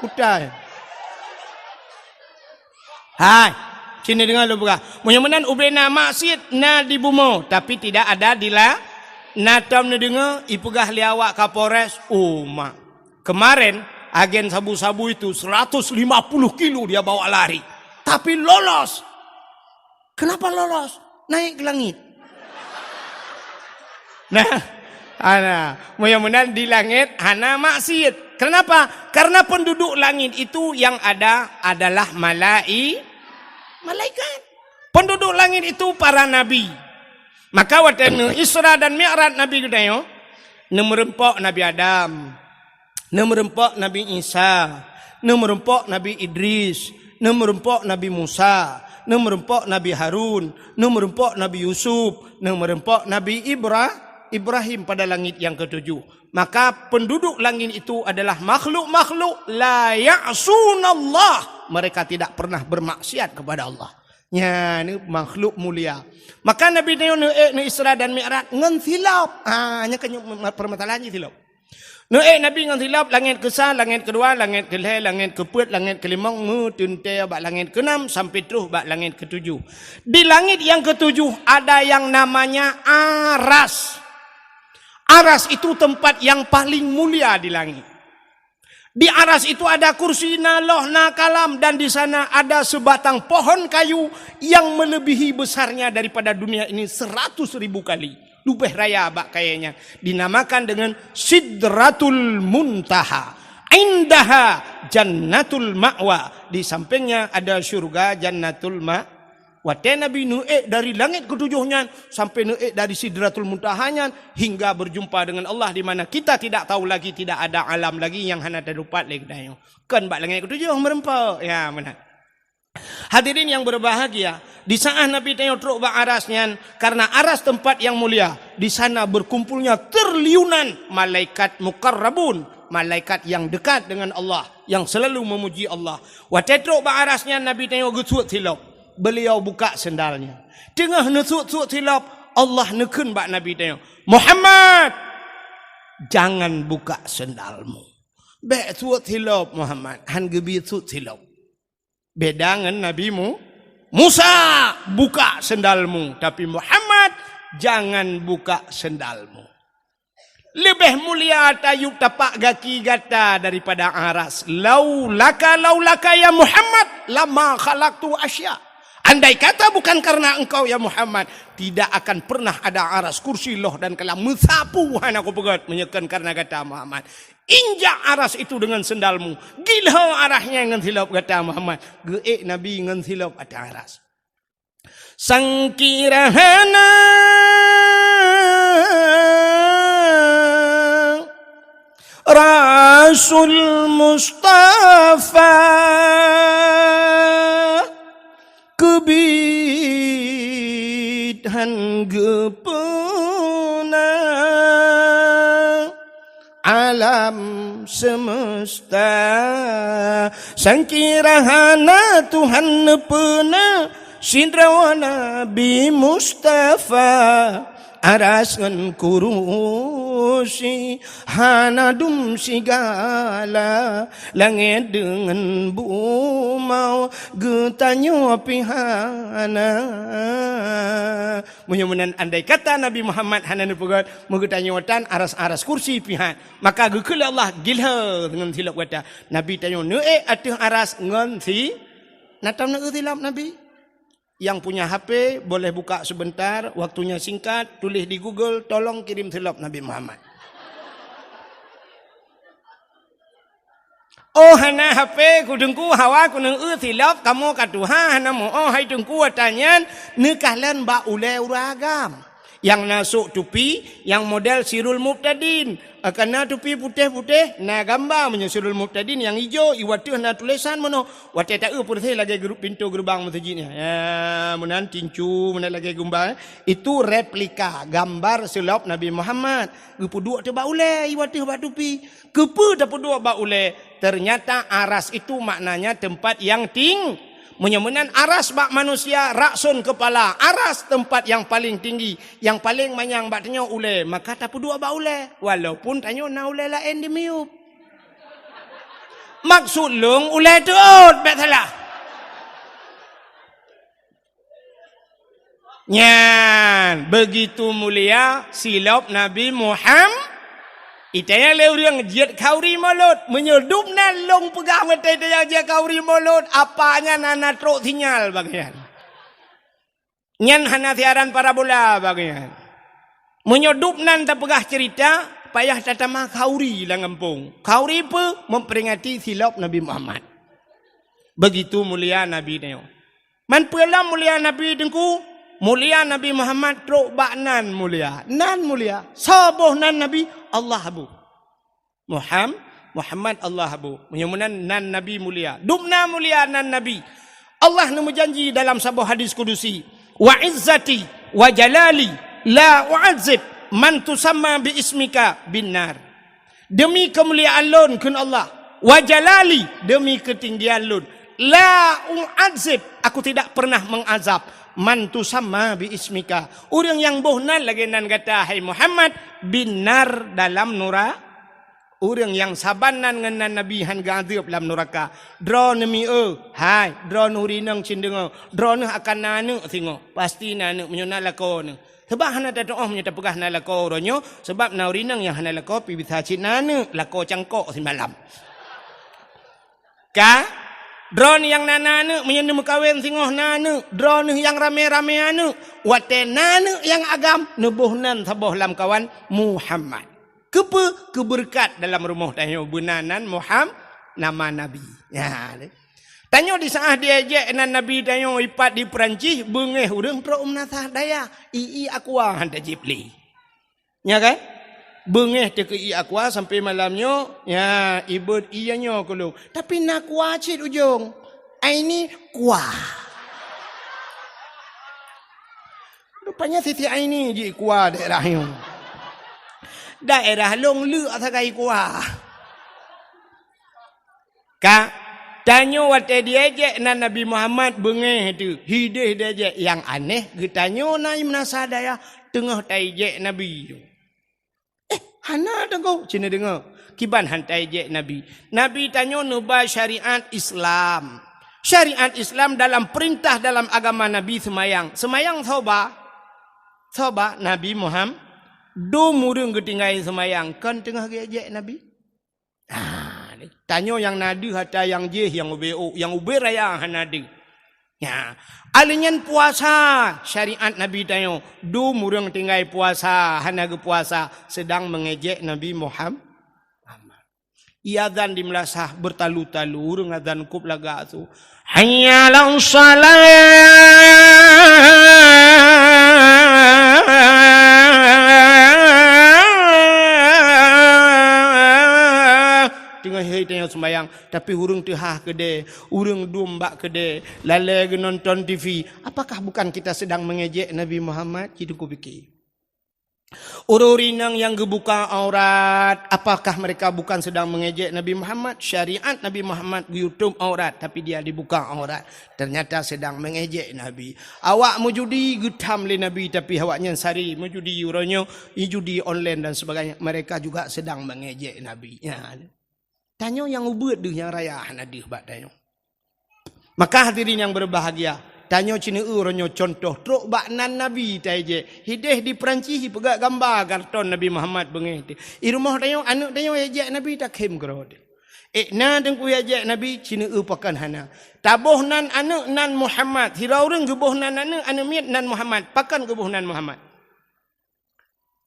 Kutai. Hai, sini deungoe lôn peugah. Meunyoe meunan ubé na maksiet na di bumoe, tapi tidak ada di la-, na tom neudeungoe ipeugah lé awak Kapolres, oh mak. Kemarin, Agen sabu-sabu itu seratus lima puluh kilo dia bawa lari. Tapi lolos. Kenapa lolos? Naik ke langit. Nah, ana, mudah-mudahan di langit hana maksiat. Kenapa? Karena penduduk langit itu yang ada adalah malai-, malaikat. Penduduk langit itu para nabi. Maka watée neu Isra dan Mi'raj Nabi geutanyoe, neumeureumpok Nabi Adam, neumeureumpok Nabi Isa, neumeureumpok Nabi Idris, neumeureumpok Nabi Musa, neumeureumpok Nabi Harun, neumeureumpok Nabi Yusuf, neumeureumpok Nabi Ibra-, Ibrahim pada langit yang ketujuh. Maka penduduk langit itu adalah makhluk-makhluk la ya'sunallah. Mereka tidak pernah bermaksiat kepada Allah. Nyan makhluk mulia. Maka Nabi nyoe neuék neu Isra dan Mi'raj ngon silop. Ha, nyan kan permasalahan jih silop. Neuék Nabi ngon silop, langét keusa, langét keudua, langét keulhée, langét keupeuet, langét keulimong, meuteuntée bak langét keunam sampai troh bak langét keutujoh. Di langét nyang keutujoh ada nyang namanya Aras. Aras itu tempat yang paling mulia di langit. Di Aras itu ada kursi, na loh, na kalam, dan di sana ada sebatang pohon kayu yang melebihi besarnya daripada dunia ini seratus ribu kali. Leubeh raya bak kayée nyan. Dinamakan dengan Sidratul Muntaha. Indaha Jannatul Ma'wa. Di sampingnya ada syurga Jannatul Ma-, Watée Nabi neuék dari langét keutujoh nyan sampai neuék dari Sidratul Muntaha nyan hingga berjumpa dengan Allah di mana kita tidak tahu lagi, tidak ada alam lagi nyang hana teudapat lé geutanyoe. Kon bak langét keutujoh meureumpok. Ya, meunan. Hadirin yang berbahagia, di saat Nabi tanyoe trok bak Aras nyan, karena Aras tempat yang mulia, di sana berkumpulnya triliunan malaikat muqarrabun, malaikat yang dekat dengan Allah, yang selalu memuji Allah. Watée trok bak Aras nyan, Nabi tanyoe geusuet silop. Beliau buka sendalnya. Teungoh neusuet-suet silop, Allah neukheun bak Nabi tanyoe, "Muhammad, jangan buka sendalmu." Bék suet silop, Muhammad, han geubi suet silop. Beda ngon Nabi Mu-, Musa, "Buka sendalmu." Tapi Muhammad, "Jangan buka sendalmu." Leubeh mulia tayub tapak gaki gata daripada Aras. Laulaka, laulaka ya Muhammad, lama khalaqtu asya. Andai kata bukan karena engkau ya Muhammad, tidak akan pernah ada Aras, kursi, loh dan kalam. Meusapeue hana kupeugét meunyoe kon karena gata Muhammad. Injak Aras itu dengan sendalmu. Gilho Aras nyan ngon silop gata Muhammad. Geuék Nabi ngon silop ateueh Aras. Sangkira hana Rasul Mustafa keubiet han geupeuna alam semesta. Sangkira hana Tuhan neupeuna sidroe Nabi Mustafa, Aras ngon kurusi hana dum sigala, langét deungon bumoe geutanyoe pih hana. Meunyoe meunan andai kata Nabi Muhammad hana neupeugét, meugeutanyoe tan Aras-Aras, kursi pih han, maka geukheun lé Allah, "Gilho ngon silop gata." Nabi tanyoe neuék ateueh Aras ngon si-, na tom neuék silop Nabi? Yang punya H P boleh buka sebentar, waktunya singkat, tulis di Google, "Tolong kirim silop Nabi Muhammad." Oh, hana H P ku Teungku, hawa ku neuék silop, kamoe ka tuha hana meu-oh hai Teungku, ata nyan neukalon bak ulée ureuëng agam. Nyang na sôk tupi, nyang model Sirul Mubtadin. Kana tupi putéh-putéh, na gamba meunyoe Sirul Mubtadin, nyang ijo, iwateuh na tulésan meunoe. Watée taeu peureséh lagée geu-, pintoe geurubang meuseujid nyan. Ya, meunan tincu, meunan lagée gumba, eh. Itu replika, gambar silop Nabi Muhammad. Geupeuduek teuh bak ulée, iwateuh bak tupi. Keupeue tapeuduek bak ulée? Ternyata Aras itu maknanya tempat yang ting-, meunyoe meunan Aras bak manusia, Rakson kepala, Aras tempat yang paling tinggi, yang paling manyang bak tanyoe ulée, maka tapeuduek bak ulée, walaupun tanyoe na ulée laén di miyueb. Maksud lôn ulée teuôt, bék salah. Nyan, begitu mulia silop Nabi Muham-, Itanyong lé ureuëng jeuet khauri mulod. Meunyoe dum nan lôn peugah meutai tanyong jeuet khauri mulod, apa nyan hana trok sinyal bak nyan. Nyan hana siaran parabola bak nyan. Meunyoe dum nan tapeugah ceurita, payah tatama khauri lam gampông. Khauri peue? Memperingati silop Nabi Muhammad. Begitu mulia Nabi nyoe. Man peue lom mulia Nabi Teungku? Mulia Nabi Muhammad trok bak nan mulia. Nan mulia. Soe boh nan Nabi? Allah boh. Muham-, Muhammad Allah boh. Meunyoe meunan nan Nabi mulia. Dum nan mulia nan Nabi. Allah neumeujanji dalam saboh hadis kudusi, "Wa izzati wa jalali la u'adzib man tusamma bi ismika bin nar." Demi keumuliaan lôn, kheun Allah, wa jalali, demi keutinggian lôn, la u'adzib, aku tidak pernah mengazab, man tusamma bi ismika, ureuëng nyang boh nan lagée nan gata, hai Muhammad, bin nar, dalam nura-, ureuëng nyang saban nan ngon nan Nabi hán geuazeueb lam nuraka. Droeneuh mieu, hai, droeneuh ureuëng inong cit deungoe, droeneuh akan na aneuëk singoh, pasti na aneuëk meunyoe na lakoe neuh. Sabab hana tatuoh meunyoe tapeugah na lakoe uroe nyoe, sabab na ureuëng inong nyang hana lakoe pih bisa cit na aneuëk, lakoe cangkok simalam. Ka? Droeneuh nyang na, na aneuëk, meunyoe neumeukawen singoh na aneuëk, droeneuh nyang ramé-ramé aneuëk, watée na aneuëk nyang agam, neuboh nan saboh lamkawan Muhammad. Keupeue? Keubeureukat dalam rumoh tanyoe beuna nan Muham-, nama Nabi. Ya, deh. Tanyoe di saát diejek nan Nabi tanyoe ipat di Peurancih, beungéh ureuëng trok u meunasah dayah, ié aqua hán tajép lé. Nya kan? Beungéh teuh keu ié aqua sampai malam nyoe, ya, ibeuet ié nyoe keu lôn. Tapi na aqua cit ujong. Aini kuah. Rupanya Siti Aini jih kuah daerah nyoe. Daerah lôn leuk sagai kuah. Ka, tanyoe watée diejek nan Nabi Muhammad beungéh teuh, hideh diejek, nyang aneh geutanyoe na i meunasah dayah teungoh taijek Nabi. Eh, hana deungoe, cit neudeungoe. Kiban hán taijek Nabi. Nabi tanyoe neuba syariat Islam. Syariat Islam dalam peurintah dalam agama Nabi seumayang. Seumayang soe ba? Soe ba? Nabi Muhammad. Dum ureuëng geutinggai seumayang kon teungoh geuejek Nabi. Ah, tanyoe nyang na deuh atra nyang jih nyang ubé ôk, nyang ubé raya hana deuh. Ya, alèh nyan puasa, syariat Nabi tanyoe, dum ureuëng tinggai puasa, hana geupuasa, sedang mengejek Nabi Muham-, Muhammad. Iazan di meulasah beutalu-talu, ureuëng azan kôb lagak su. Hayya 'alas shalah. Teungoh hai tanyoe seumayang, tapi ureuëng teuhah keudè, ureuëng dum bak keudè, lalè geunonton T V. Apakah bukan kita sedang mengejek Nabi Muhammad? Cit Teungku pike. Ureuëng inong nyang geubuka aurat, apakah mereka bukan sedang mengejek Nabi Muhammad? Syariat Nabi Muhammad geuyutob aurat, tapi dia dibuka aurat. Ternyata sedang mengejek Nabi. Awak meujudi geutham lé Nabi, tapi awaknyan sari meujudi uroe nyoe, judi online dan sebagainya. Mereka juga sedang mengejek Nabi. Ya. Tanyoe nyang ubeuet deuh nyang raya hana deuh bak tanyoe. Maka hadirin nyang berbahagia, tanyoe cit neueu uroe nyoe contoh trok bak nan Nabi taijek. Hideh di Peurancih ipeugah gamba karton Nabi Muhammad beungéh teuh. I rumoh tanyoe, aneuëk tanyoe ijek Nabi takhém keudroe teuh. Eh, na Teungku ijek Nabi cit neueu pakon hana. Taboh nan aneuëk nan Muhammad. Sidroe ureuëng geuboh nan aneuëk, aneuëk miet nan Muhammad. Pakon geuboh nan Muhammad?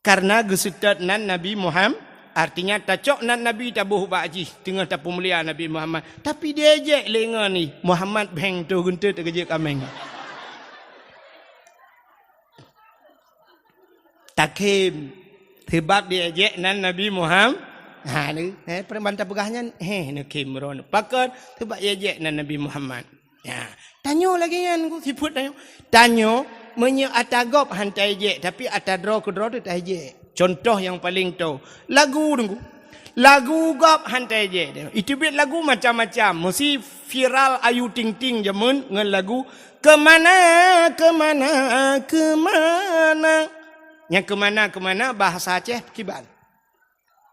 Karena geuseutôt nan Nabi Muhammad, artinya tacok nan Nabi taboh bak jih teungoh tapeumulia Nabi Muhammad. Tapi diejek lé ngon ih, Muhammad bheng toh geunteut teukeujeuet kaméng. Takhém, sebab diejek nan Nabi Muhammad. Ha, ni, eh, peureuman tapeugah nyan, heh, neukhém droeneuh. Pakon, sebab diejek nan Nabi Muhammad. Ya, tanyoe lagée nyan ku sifeuet tanyoe. Tanyoe meunyoe ata gob hán taijek, tapi ata droe keudroe teuh taijek. Contoh nyang paleng toe, lagu Teungku. Lagu gob hán taijek. Iteubiet lagu macam-macam. Meusi viral Ayu Ting Ting jameun ngon lagu Kemana, Kemana, Kemana. Nyang kemana, kemana bahasa Aceh kiban?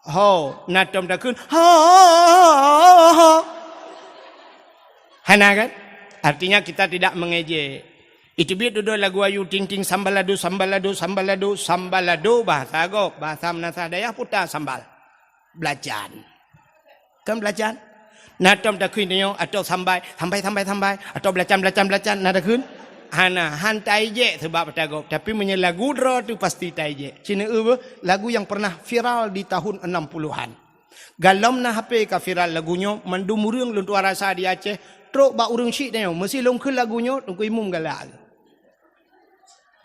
Ho, na tom takheun, ho, ho, ho, ho. Hana kan? Artinya kita tidak mengejek. Iteubiet dudoe lagu Ayu Ting Ting, sambalado, sambalado, sambalado, sambalado, bahasa gob, bahasa meunasah dayah puta sambal. Belacan. Kan belacan? Na tom takheun nyoe, atau sambai, sambai, sambai, sambai, atau belacan, belacan, belacan, na takheun? Hana, han taijek sebab ata gob. Tapi meunyoe lagu droe tu pasti taijek. Cina eu beuh, lagu yang pernah viral di tahun enam puluhan. Galom na H P ka viral lagu nyoe, mandum ureueng lôn tuan rasa di Aceh, trok bak ureueng syiek nyoe, meusi lôn kheun lagu nyoe, Teungku Imum galak.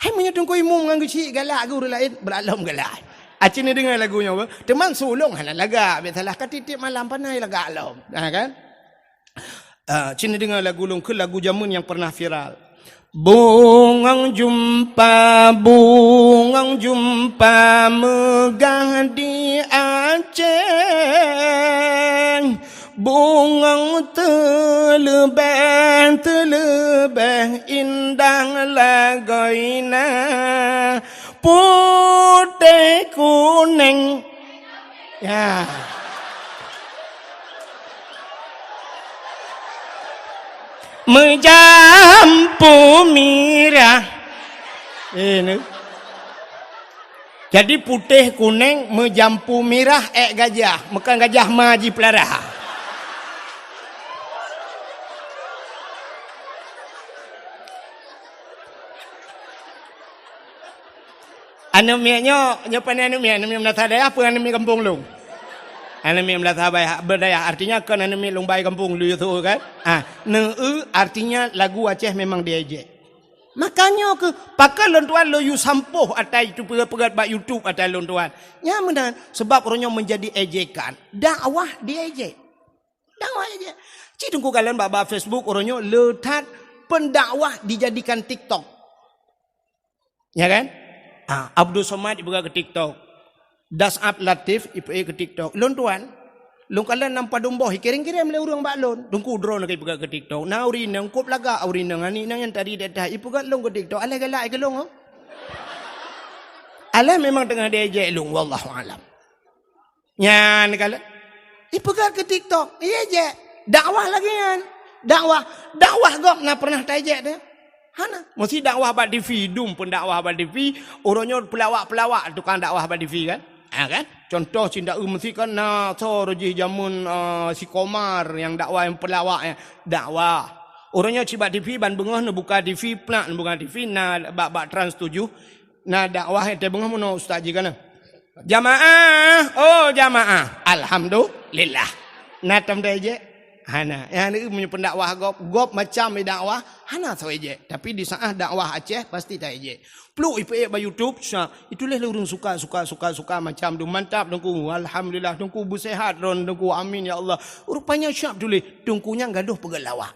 Hai meunyoe Teungku Imum ngon geuchik galak geu ureueng laén, brat lom galak. Aci neudeungoe lagu nyoe beuh. Teuma su lôn hana lagak, biasalah ka tiep-tiep malam panai lagak lom. Ha kan? Ah, ci neudeungoe lagu lôn kheun lagu jameun nyang pernah viral. Bungong jumpa, bungong jumpa meugah di Aceh. Bungong teuleubeh, teuleubeh indah lagoina, putéh kuneng. Ya. Meujampu mirah. Eh, ni. Jadi putéh kuneng meujampu mirah ék gajah, meukan gajah ma jipeulara. Aneuk miet nyoe, nyoe pane aneuk miet, aneuk miet meunasah dayah peue aneuk miet gampông lôn? Aneuk miet meunasah dayah, artinya kon aneuk miet lôn bai gampông lôn yue su kan? Ah, neu-eu artinya lagu Aceh memang diejek. Makanya keuh, pakon lôn tuan lôn yue sampôh ata itu peugét-peugét bak YouTube ata lôn tuan. Nyan meunan, sebab uroe nyoe menjadi ejekan. Dakwah diejek. Dakwah ejek. Cit teungku kalon bak-bak Facebook uroe nyoe le that pendakwah dijadikan TikTok. Ya kan? Ah, Abdul Somad ipeugah keu TikTok. Das'ab Latif ipeugah keu TikTok. Lôn tuan, lôn kalon lam padum boh, ikirém-kirém lé ureueng bak lôn. Teungku droeneuh ka ipeugah keu TikTok. Na ureueng inong kop lagak ureueng inong, aneuk inong nyang tadi dak-dak ipeugah lôn keu TikTok. Alah galak keu lôn, oh. Alah memang teungoh diejek lôn, wallahu alam. Nyan kalon. Ipeugah keu TikTok, iya jeh. Dakwah lagèe nyan. Dakwah, dakwah gob na pernah taijek teuh? Hana. Meusi dakwah bak T V, dum pun dakwah bak T V, uroe nyoe peulawak-peulawak tukang dakwah bak T V kan? Ha kan? Contoh cit dak eu meusi kan na soe roh jih jameun, eh, si Komar nyang dakwah nyang peulawak nyan. Dakwah. Uroe nyoe cit bak T V ban beungoh neubuka T V, plak neubuka T V, na bak, bak Trans tujoh. Na dakwah nyang teubeungoh meunoe ustaz jih kana. Jamaah, oh jamaah. Alhamdulillah. Na tom taijek? Hana. Nyang meunyoe pendakwah gob, gob macam dakwah, hana soe ijek. Tapi di saat dakwah Aceh, pasti taijek. Pluek ipeuék bak YouTube, sa, itulah lé ureueng suka, suka, suka, suka macam tu. Mantap, Teungku. Alhamdulillah, Teungku, beusehat droen, Teungku. Amin, ya Allah. Rupanya siap tuléh, Teungku nyan gadoh peugah lawak.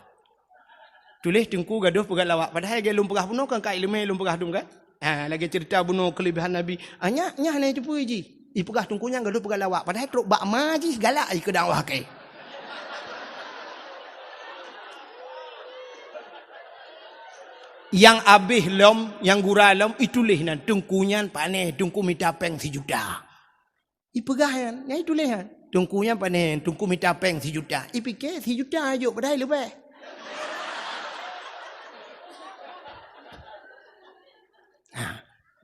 Tuléh Teungku gadoh peugah lawak. Padahai lagèe lôn peugah bunoe kan ka ileumèe lôn peugah dum kan? Ha, lagèe ceurita bunoe keulebihan Nabi. Ah, nyak, nyak hana jiteupeue jih. Ipeugah Teungku nyan gadoh peugah lawak. Padahai trok bak ma jih galak jih keu dakwah kèe. Nyang abéh lom, nyang gura lom, ituléh nan Teungku nyan panéh, Teungku mita péng sijuta. Ipeugah nyan, nyan ituléh nyan. Teungku nyan panéh, Teungku mita péng sijuta. Ipike sijuta jok padahai leubeh. Ha.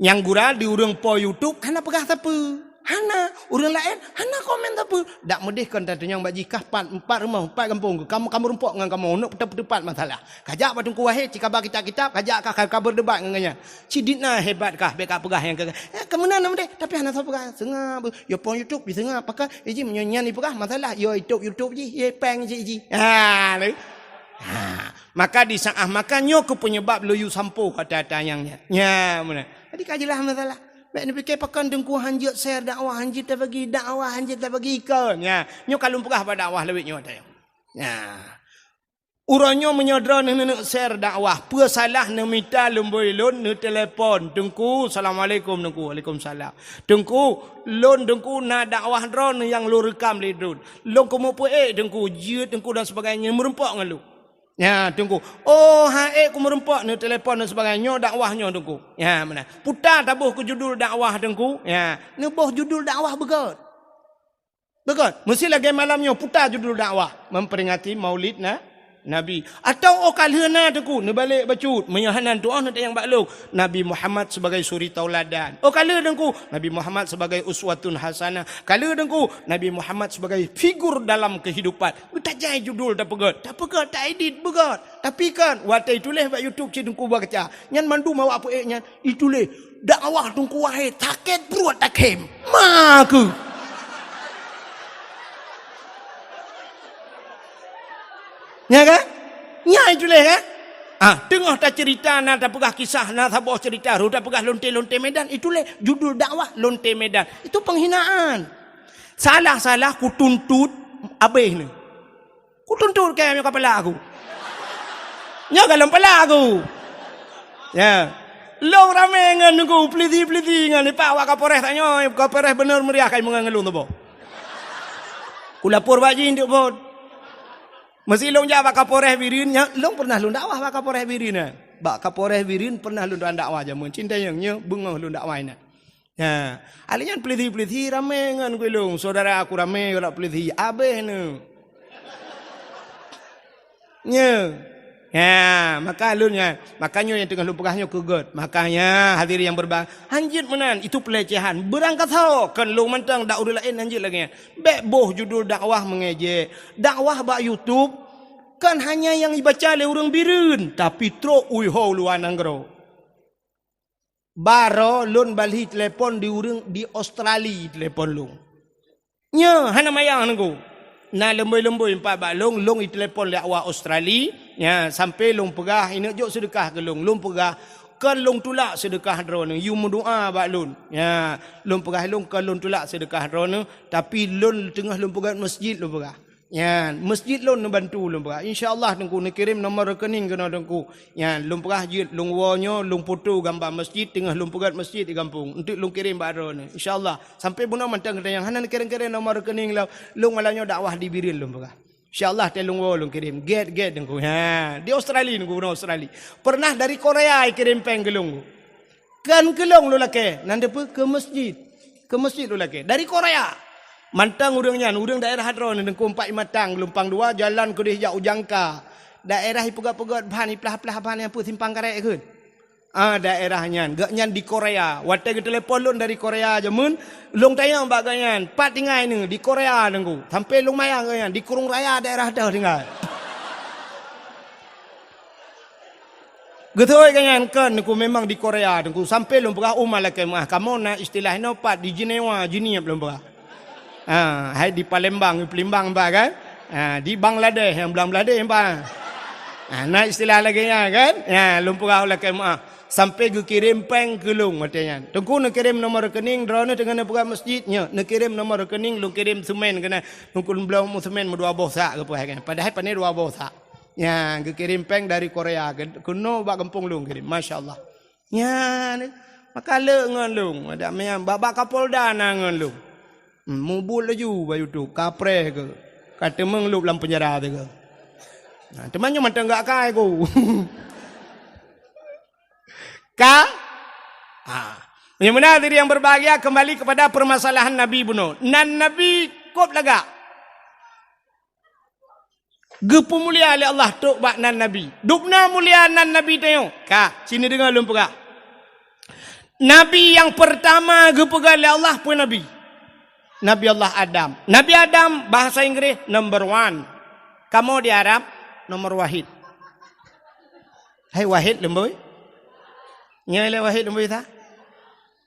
Nyang gura di ureueng po YouTube hana peugah sapeue. Hana. Ureueng laén hana komen sapeue. Dak meudeh kon tatunyong bak jih kah pat, empat rumoh, empat gampông. Kamoe, kamoe rumpok ngon kamoe. Neuk peuteupat masalah. Kajak bak Teungku Wahid, cikaba kitab-kitab, kajak ka, ka, ka berdebat ngon gobnyan. Sidit na hebat kah, bèk ka peugah nyang keu, eh, keu meunan na meudeh, tapi hana soe peugah. Seungab, yo po YouTube, diseungab, pakon, eh, jih meunyoe nyan ipeugah, masalah, yo YouTube, YouTube jih, ye péng jih, jih. Ha, lé. Ha, maka di saat, maka nyoe keuh penyebab lôn yue sampôh kata-kata nyang nyan. Nya, meunan. Jadi ka jeulaih masalah. Bèk neupike pakon Teungku hanjeuet share dakwah, hanjeuet tabagi dakwah, hanjeuet tabagi ikon. Nya, nyoe ka lôn peugah bak dakwah lawét nyoe teuh. Nya. Uroe nyoe meunyoe droeneuh neuneuk share dakwah, peue salah neumita lumbôi lôn neutelepon, "Teungku, assalamualaikum, Teungku." "Waalaikumsalam." "Teungku, lôn, Teungku, na dakwah droeneuh nyang lôn reukam lé droeneuh. Lôn keumeung peuék, Teungku, jeuet, Teungku, dan sebagainya, meureumpok ngon lôn." Nya, Teungku. "Oh, han ék kumeurumpok," neutelepon dan sebagainya. "Nyoe dakwah nyoe, Teungku." Nya, meunan. "Puta taboh keu judul dakwah, Teungku." Nya, neuboh judul dakwah beugöt. Beugöt. Meusi lagèe malam nyoe puta judul dakwah, memperingati Maulid Na-, Nabi. Atau oh ka lheueh na Teungku, neubalek bacut. Meunyoe hana tu'oh neutanyong bak lôn. Nabi Muhammad sebagai suri tauladan. Oh ka lheueh Teungku, Nabi Muhammad sebagai uswatun hasanah. Ka lheueh Teungku, Nabi Muhammad sebagai figur dalam kehidupan. Geutajai judul tapeugét. Tapeugét, taedit beugét. Tapi kan, watée tuléh bak YouTube cit Teungku baca. Nyan mandum awak peuék nyan. Ituléh dakwah Teungku Wahid, sakét pruet takhém. Ma keuh. Nya kan? Nya ituléh kan? Ah, teungoh taceurita na tapeugah kisah, na saboh ceurita, rôh tapeugah lonte-lonte Medan, ituléh judul dakwah lonte Medan. Itu penghinaan. Salah-salah kutuntut abéh ni. Kutuntut kèe meunyoe ka palak aku. Nyoe ka lôn palak aku. Ya. Lôn ramé ngon Teungku, peulisi-peulisi ngon ipak awak Kapolres tanyoe, Kapolres beuneuh meuriah kai meungon ngon lôn tuboh. Kulapor bak jih untuk phon. Meusé lôn jak bak Kapolres Bireuen, nyan lôn pernah lôn dakwah bak Kapolres Bireuen, eh. Bak Kapolres Bireuen pernah lôn dakwah jameun. Cinta nyang nyoe beungoh lôn dakwah inan. Ha, alèh nyan peulisi-peulisi ramé ngon gulong, syedara aku ramé galak peulisi, abéh neuh. Nyoe. Ha, maka lôn nyan, maka nyoe nyang teungoh lôn peugah nyoe keu gét. Makanya hadirin yang berbahagia, hanjeuet meunan, itu pelecehan. Beurangkasoe, kon lôn mantong, dak ureueng laén hanjeuet lagèe nyan. Bèk boh judul dakwah mengejek. Dakwah bak YouTube kon hanya nyang jibaca lé ureueng Bireuen, tapi trok u luwa nanggroe. Baroe lôn balhi telepon di ureueng di Australia telepon lôn. Nyoe hana manyang Teungku. Na leumbôi-leumbôi pat bak lôn, lôn jitelepon lé awak Australia, nya sampai lôn peugah, "Ineuk jok seudeukah keu lôn." Lôn peugah, "Kon lôn tulak seudeukah droeneuh, yue meudoa bak lôn." Nya, lôn peugah lôn, "Kon lôn tulak seudeukah droeneuh, tapi lôn teungoh lôn peugét masjid," lôn peugah. Nyan, masjid lôn neubantu lôn peugah. Insya Allah Teungku neukirém nomor rekening keunoe Teungku. Nyan, lôn peugah jeuet lôn woe nyoe, lôn foto gamba masjid, teungoh lôn peugét masjid di gampông. Enteuk lôn kirém bak droeneuh. Insya Allah. Sampai bunoe mantong geutanyoe hana neukirém-kirém nomor rekening lôn. Lôn malam nyoe dakwah di Bireuen lôn peugah. Insya Allah teu lôn woe lôn kirém. Gét-gét Teungku. Ha, di Australia Teungku, bunoe Australia. Pernah dari Korea kirém péng keu lôn. Kon keu lôn lôn lakée, nan dipeue keu masjid. Keu masjid lôn lakée. Dari Korea. Mantong ureueng nyan, ureueng daerah droeneuh Teungku Empat Imatang, Geulumpang Dua, jalan keudeh jak u Jangka. Daerah ipeugét-peugét ban, iplah-plah ban nyang peue simpang karet kheun. Ah, daerah nyan. Gobnyan di Korea. Watée geutelepon lôn dari Korea jameun, lôn tanyong bak gobnyan, "Pat tinggai neuh?" "Di Korea, Teungku." Sampai lôn manyang gobnyan, "Di Krueng Raya daerah toh tinggai." Geutôi gobnyan kon Teungku memang di Korea Teungku, sampai lôn peugah u malakée meuah. Kamoe na istilah inoe pat di Jenewa, Jeunieb lôn peugah. Ha, hai di Palembang, di Palembang bah kan? Ha, di Bangladesh, nyang Bangladesh bah. Ha, na istilah lagée nyan kan? Ya, lôn peugah u lakée meuah. Sampai geukirém péng keu lôn watée nyan. Teungku neukirém nomor rekening, droeneuh teungoh neupeugah masjid, nyoe neukirém nomor rekening, lôn kirém seumén keunan. Teungku lôn bloe seumén meudua boh sak geupeugah kan. Padahai pane dua boh sak. Nyan, geukirém péng dari Korea, ke-, keunoe bak gampông lôn kirém. Masya Allah. Nyan, maka le ngon lôn. Ada meunan, bak, bak Kapolda na ngon lôn. Hmm, mubuet laju bak YouTube, kapreh keu. Ka teumeung lôb lam penjara teuh keu. Nah, teuma nyoe mantong gak kai ku. Ka? Ah. Meunyoe meunan, hadirin yang berbahagia, kembali kepada permasalahan Nabi bunoe. Nan Nabi kôb lagak. Geupeumulia lé Allah trok bak nan Nabi. Dubna mulia nan Nabi tanyoe. Ka, sini deungoe lôn peugah. Nabi nyang peurtama geupeugah lé Allah peue Nabi? Nabi Allah Adam. Nabi Adam bahasa Inggris number one. Kamoe di Arab nomor wahid. Hai wahid leumbôi. Nyoe lé wahid leumbôi sa?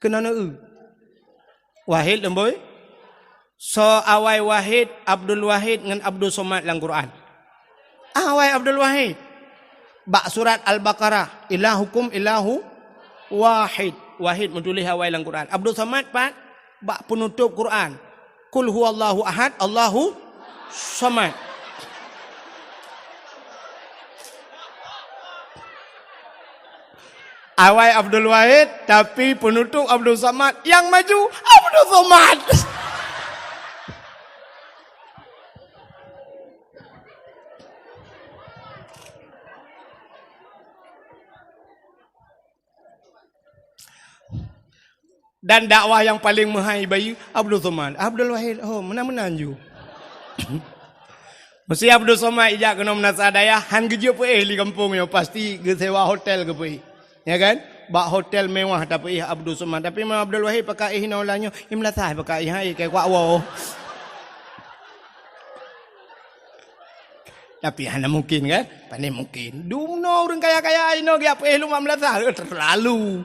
Keunoe neu-eu. Wahid leumbôi. Soe awai Wahid, Abdul Wahid ngon Abdul Somad lam Quran? Awai Abdul Wahid. Bak surat Al-Baqarah, "Ilahukum ilahu wahid." Wahid meutuléh awai lam Quran. Abdul Somad pat? Bak peunutôb Quran. "Qul huwallahu ahad, Allahu somad." Awai Abdul Wahid, tapi peunutôb Abdul Somad, nyang maju Abdul Somad. Dan dakwah nyang paleng meuhai bayeue Abdul Somad. Abdul Wahid, oh, meunan-meunan ju. Meusé Abdul Somad ijak keunoe meunasah dayah, han geujeuet peuéh li gampông nyoe, pasti geusewa hotel geupeuéh. Ya kan? Bak hotel mewah tapeuéh Abdul Somad. Tapi Imam Abdul Wahid pakak éh inoe ulah nyoe, i meulasah pakak éh, hai, kai kuak woe. Tapi hana mungkin kan? Pane mungkin. Dumnoe ureuëng kaya-kaya inoe geujak peuéh lumak meulasah, terlalu.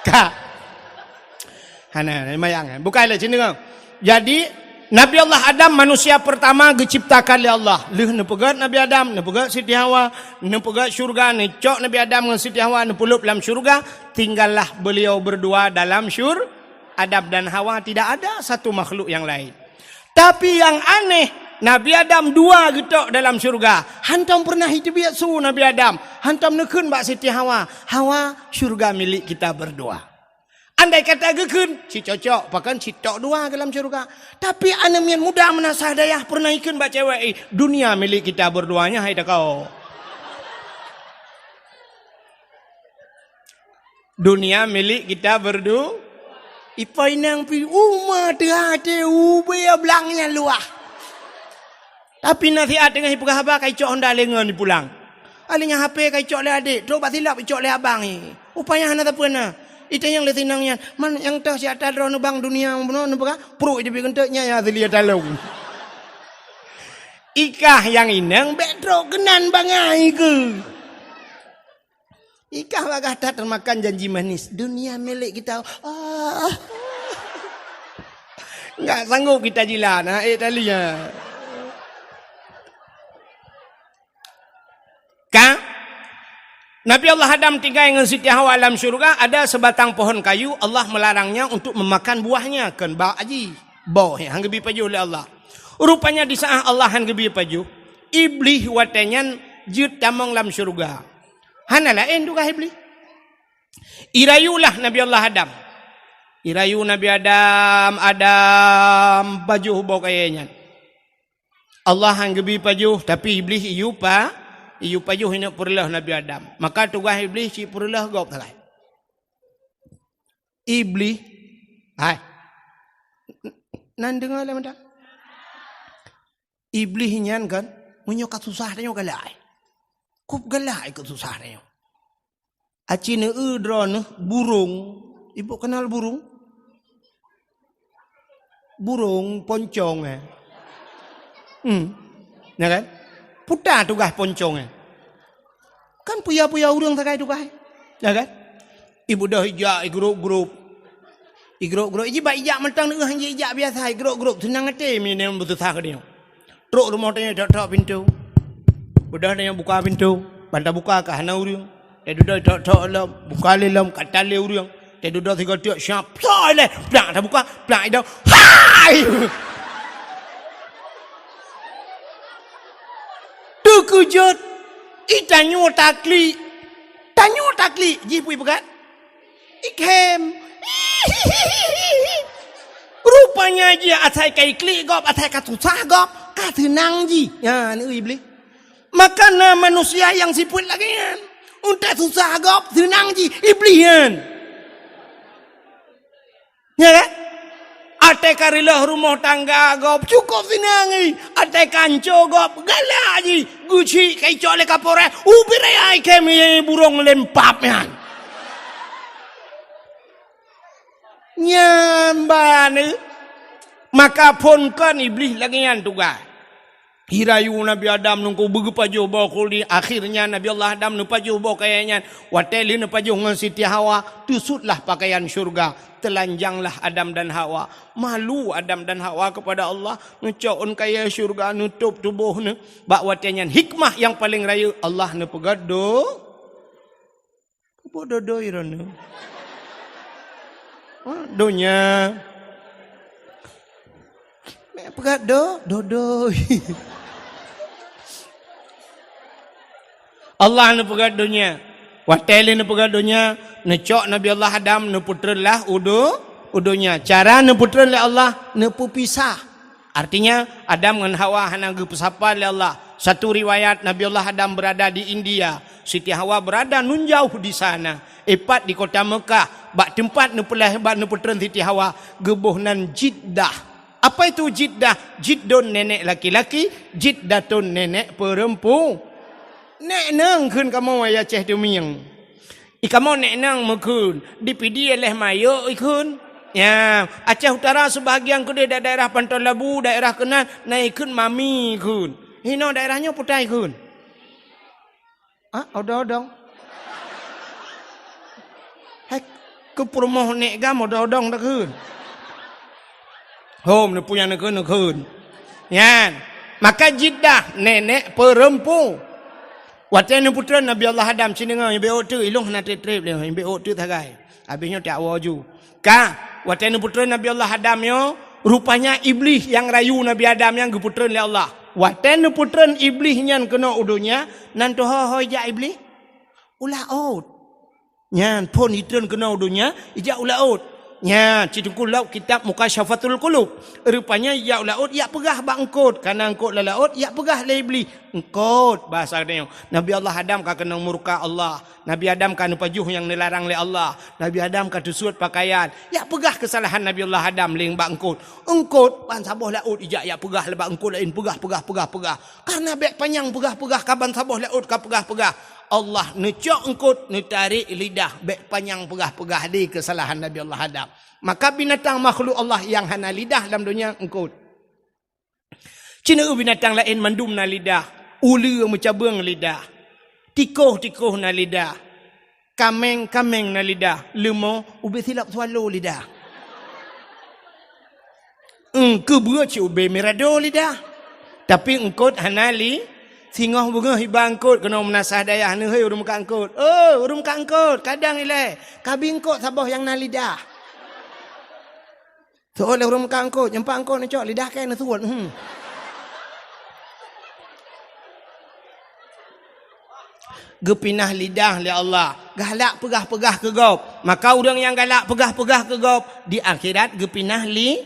Ka. Hana, hana mayang, eh. Bukai lé sini kau. Jadi, Nabi Allah Adam manusia pertama geuciptakan lé Allah. Lheueh neupeugét Nabi Adam, neupeugét Siti Hawa, neupeugét syurga, neucok Nabi Adam ngon Siti Hawa, neupeulop lam syurga, tinggallah beliau berdua dalam syur-, Adam dan Hawa, tidak ada satu makhluk yang lain. Tapi yang aneh, Nabi Adam dua geutok dalam syurga. Hantom pernah iteubiet su Nabi Adam. Hantom neukheun bak Siti Hawa, "Hawa, syurga milik kita berdua." Andai kata geukheun, cit cocok, pakon cit tok dua dalam syurga. Tapi aneuk miet muda meunasah dayah pernah ikheun bak cewek, "Eh, dunia milik kita berdua nyan, hai takau." Dunia milik kita berdu-, ipo inong pi uma teuhah teuh ubé blang nyang luah. Tapi nasihat teungoh ipeugah haba, ka icok honda lé ngon ipulang. Alèh nyan H P ka icok lé adék, trok bak silop icok lé abang i. Upaya hana sapeue na. Itanyong lé sinong nyan, "Man nyang toh si ata droeneuh bang dunia bunoe neupeugah?" Pruet iteubiet keuneuk nyan nyang asli ata lôn. Ikah nyang inong bèk trok keunan bangai keuh. Ikah bagah that teumakan janji manis. Dunia milik kita. Ah. Enggak sanggup kita jilat, ha, eh, tali, ha. Ka? Nabi Allah Adam tinggai ngon Siti Hawa lam syurga, ada sebatang pohon kayu, Allah melarangnya untuk memakan buahnya, kon bak aji. Boh, han geubi pajoh lé Allah. Rupanya di saat Allah han geubi pajoh, Iblih watèe nyan jeuet tamong lam syurga. Hana laén tugaih Iblih. Irayulah Nabi Allah Adam. Irayu Nabi Adam, Adam, pajoh boh kayèe nyan. Allah han geubi pajoh, tapi Iblih iyue pa-, iyue pajoh ineuk peureulèe Nabi Adam. Maka tugaih Iblih cit peureulèe gob sagai. Iblih, hai. Nan deungö lé mantong. Iblih nyan kan, meunyoe ka susah tanyoe galak. Kop galak ikot susah tanyoe. Aci neueu droeneuh burông. Ibu kenal burông? Burông poncong, eh. Hmm. Ya kan? Puta tugaih poncong, eh. Kan puya-puya ureueng sagai tugaih. Ya kan? Ibu dah ijak, igrop-grop. Igrop-grop. Iji bak ijak mantong neueu han ijak biasa, igrop-grop. Seunang até meunyoe beuseusa keu tanyoe. Trok rumoh tanyoe, tok-tok pintoe. Udah tanyoe buka pintoe, ban tabuka ka hana ureueng. Teududoe tok-tok lom, buka lé lom, ka tan lé ureueng. Teududoe sigoe tiek, siap, soe lé, plak tabuka, plak idong. Hai! Teukeujot, i tanyoe taklik. Tanyoe taklik, jih pui peugah. Ikhem. Rupanya jih asai ka iklik gob, asai ka susah gob, ka seunang jih. Nyan, Iblih. Maka na manusia nyang sifeuet lagèe nyan. Untèe susah gob, seunang jih, Iblih nyan. Ya kan? Até ka reuloh rumoh tangga gob, cukôp seunang jih. Até ka anco gob, galak jih. Geuchik ka icok lé kapolres, ubit raya ikhem, ye, burông lempap nyan. Nyan ban, eh. Maka phon kon Iblih lagèe nyan tugaih. Irayu Nabi Adam nungku beugeupajoh boh khuldi. Akhirnya Nabi Allah Adam neupajoh boh kayèe nyan. Watèe lheueh neupajoh ngon Siti Hawa, teusutlah pakaian syurga. Telanjanglah Adam dan Hawa. Malu Adam dan Hawa kepada Allah. Neucok ôn kayèe syurga, neutôp tuboh neuh. Bak watèe nyan hikmah nyang paleng rayeuk, Allah neupeugah do-, Peue dodoi droeneuh? Ha, donya. Meupeugah do-, dodoi. Allah neupeugah donya. Watèe lé neupeugah donya, neucok Nabi Allah Adam, neupeutreun lah u do-, u donya. Cara neupeutreun lé Allah, neupeupisah. Artinya, Adam ngon Hawa hana geupeusapa lé Allah. Satu riwayat, Nabi Allah Adam berada di India, Siti Hawa berada nun jauh di sana. Ipat di kota Mekah, bak teumpat neupeulahé, bak neupeutreun Siti Hawa, geuboh nan Jiddah. Apa itu jiddah? Jiddun nenek laki-laki, jiddatun nenek perempu-, Nek nang kheun kamoe ya Aceh Tumieng. I kamoe nek nang meukheun, di Pidie leh mayok ikheun. Ya, Aceh Utara sebahagian keudeh da-, daerah Panton Labu, daerah keunan, na ikheun mami ikheun. Hino daerah nyoe putai ikheun. Ah, odong-odong. Hai, keu peurumoh nek gam odong-odong takheun. Hom, neupue nyang neukheun, neukheun. Nyan. Maka jiddah nenek perempu. Watée neupeutreun Nabi Allah Adam, ci deungoe, nyang bék ôk teuk, ilong hana treb-treb lé, nyang bék ôk teuk sagai. Habéh nyoe tak woe ju. Ka, watée neupeutreun Nabi Allah Adam nyoe, rupanya Iblih nyang rayu Nabi Adam nyan geupeutreun lé Allah. Watée neupeutreun Iblih nyan keunoe u donya, nan teuho-ho ijak Iblih? U laôt. Nyan, phon itreun keunoe u donya, ijak u laôt. Nyan, ci teungku lok kitab Mukasyafatul Qulub. Rupanya ijak u laôt, ijak peugah bak eungkôt. Kana eungkôt lam laôt, ijak peugah lé Iblih. Eungkôt, bahasa geutanyoe. Nabi Allah Adam ka keunong murka Allah. Nabi Adam ka neupajoh nyang neularang lé Allah. Nabi Adam ka teusuet pakaian. Ijak peugah keusalahan Nabi Allah Adam lé bak eungkôt. Eungkôt, ban saboh laôt ijak ijak peugah lé bak eungkôt laén. Peugah, peugah, peugah, peugah. Karena bék panyang peugah-peugah ka ban saboh laôt ka peugah-peugah. Allah neucok eungkôt, neutarek lidah, bék panyang peugah-peugah di keusalahan Nabi Allah Adam. Maka binatang makhluk Allah nyang hana lidah lam donya eungkôt. Ci na binatang laén mandum na lidah, uleue meucabeueng lidah, tikoh-tikoh na lidah, kaméng-kaméng na lidah, leumo ubé silop swallow lidah. Eungkôt beue ci ubé mirado lidah. Tapi eungkôt hana li, singoh beungoh iba eungkôt keunoe meunasah dayah neuhôi ureuëng meukat eungkôt. Oh, ureuëng meukat eungkôt, kadang ilée, kabi eungkôt saboh nyang na lidah. Soe lé ureuëng meukat eungkôt, nyang pat eungkôt neucok lidah kée neusuet. Hmm. Geupinah lidah lé Allah, galak peugah-peugah keu gob. Maka ureuëng nyang galak peugah-peugah keu gob, di akhirat geupinah li-,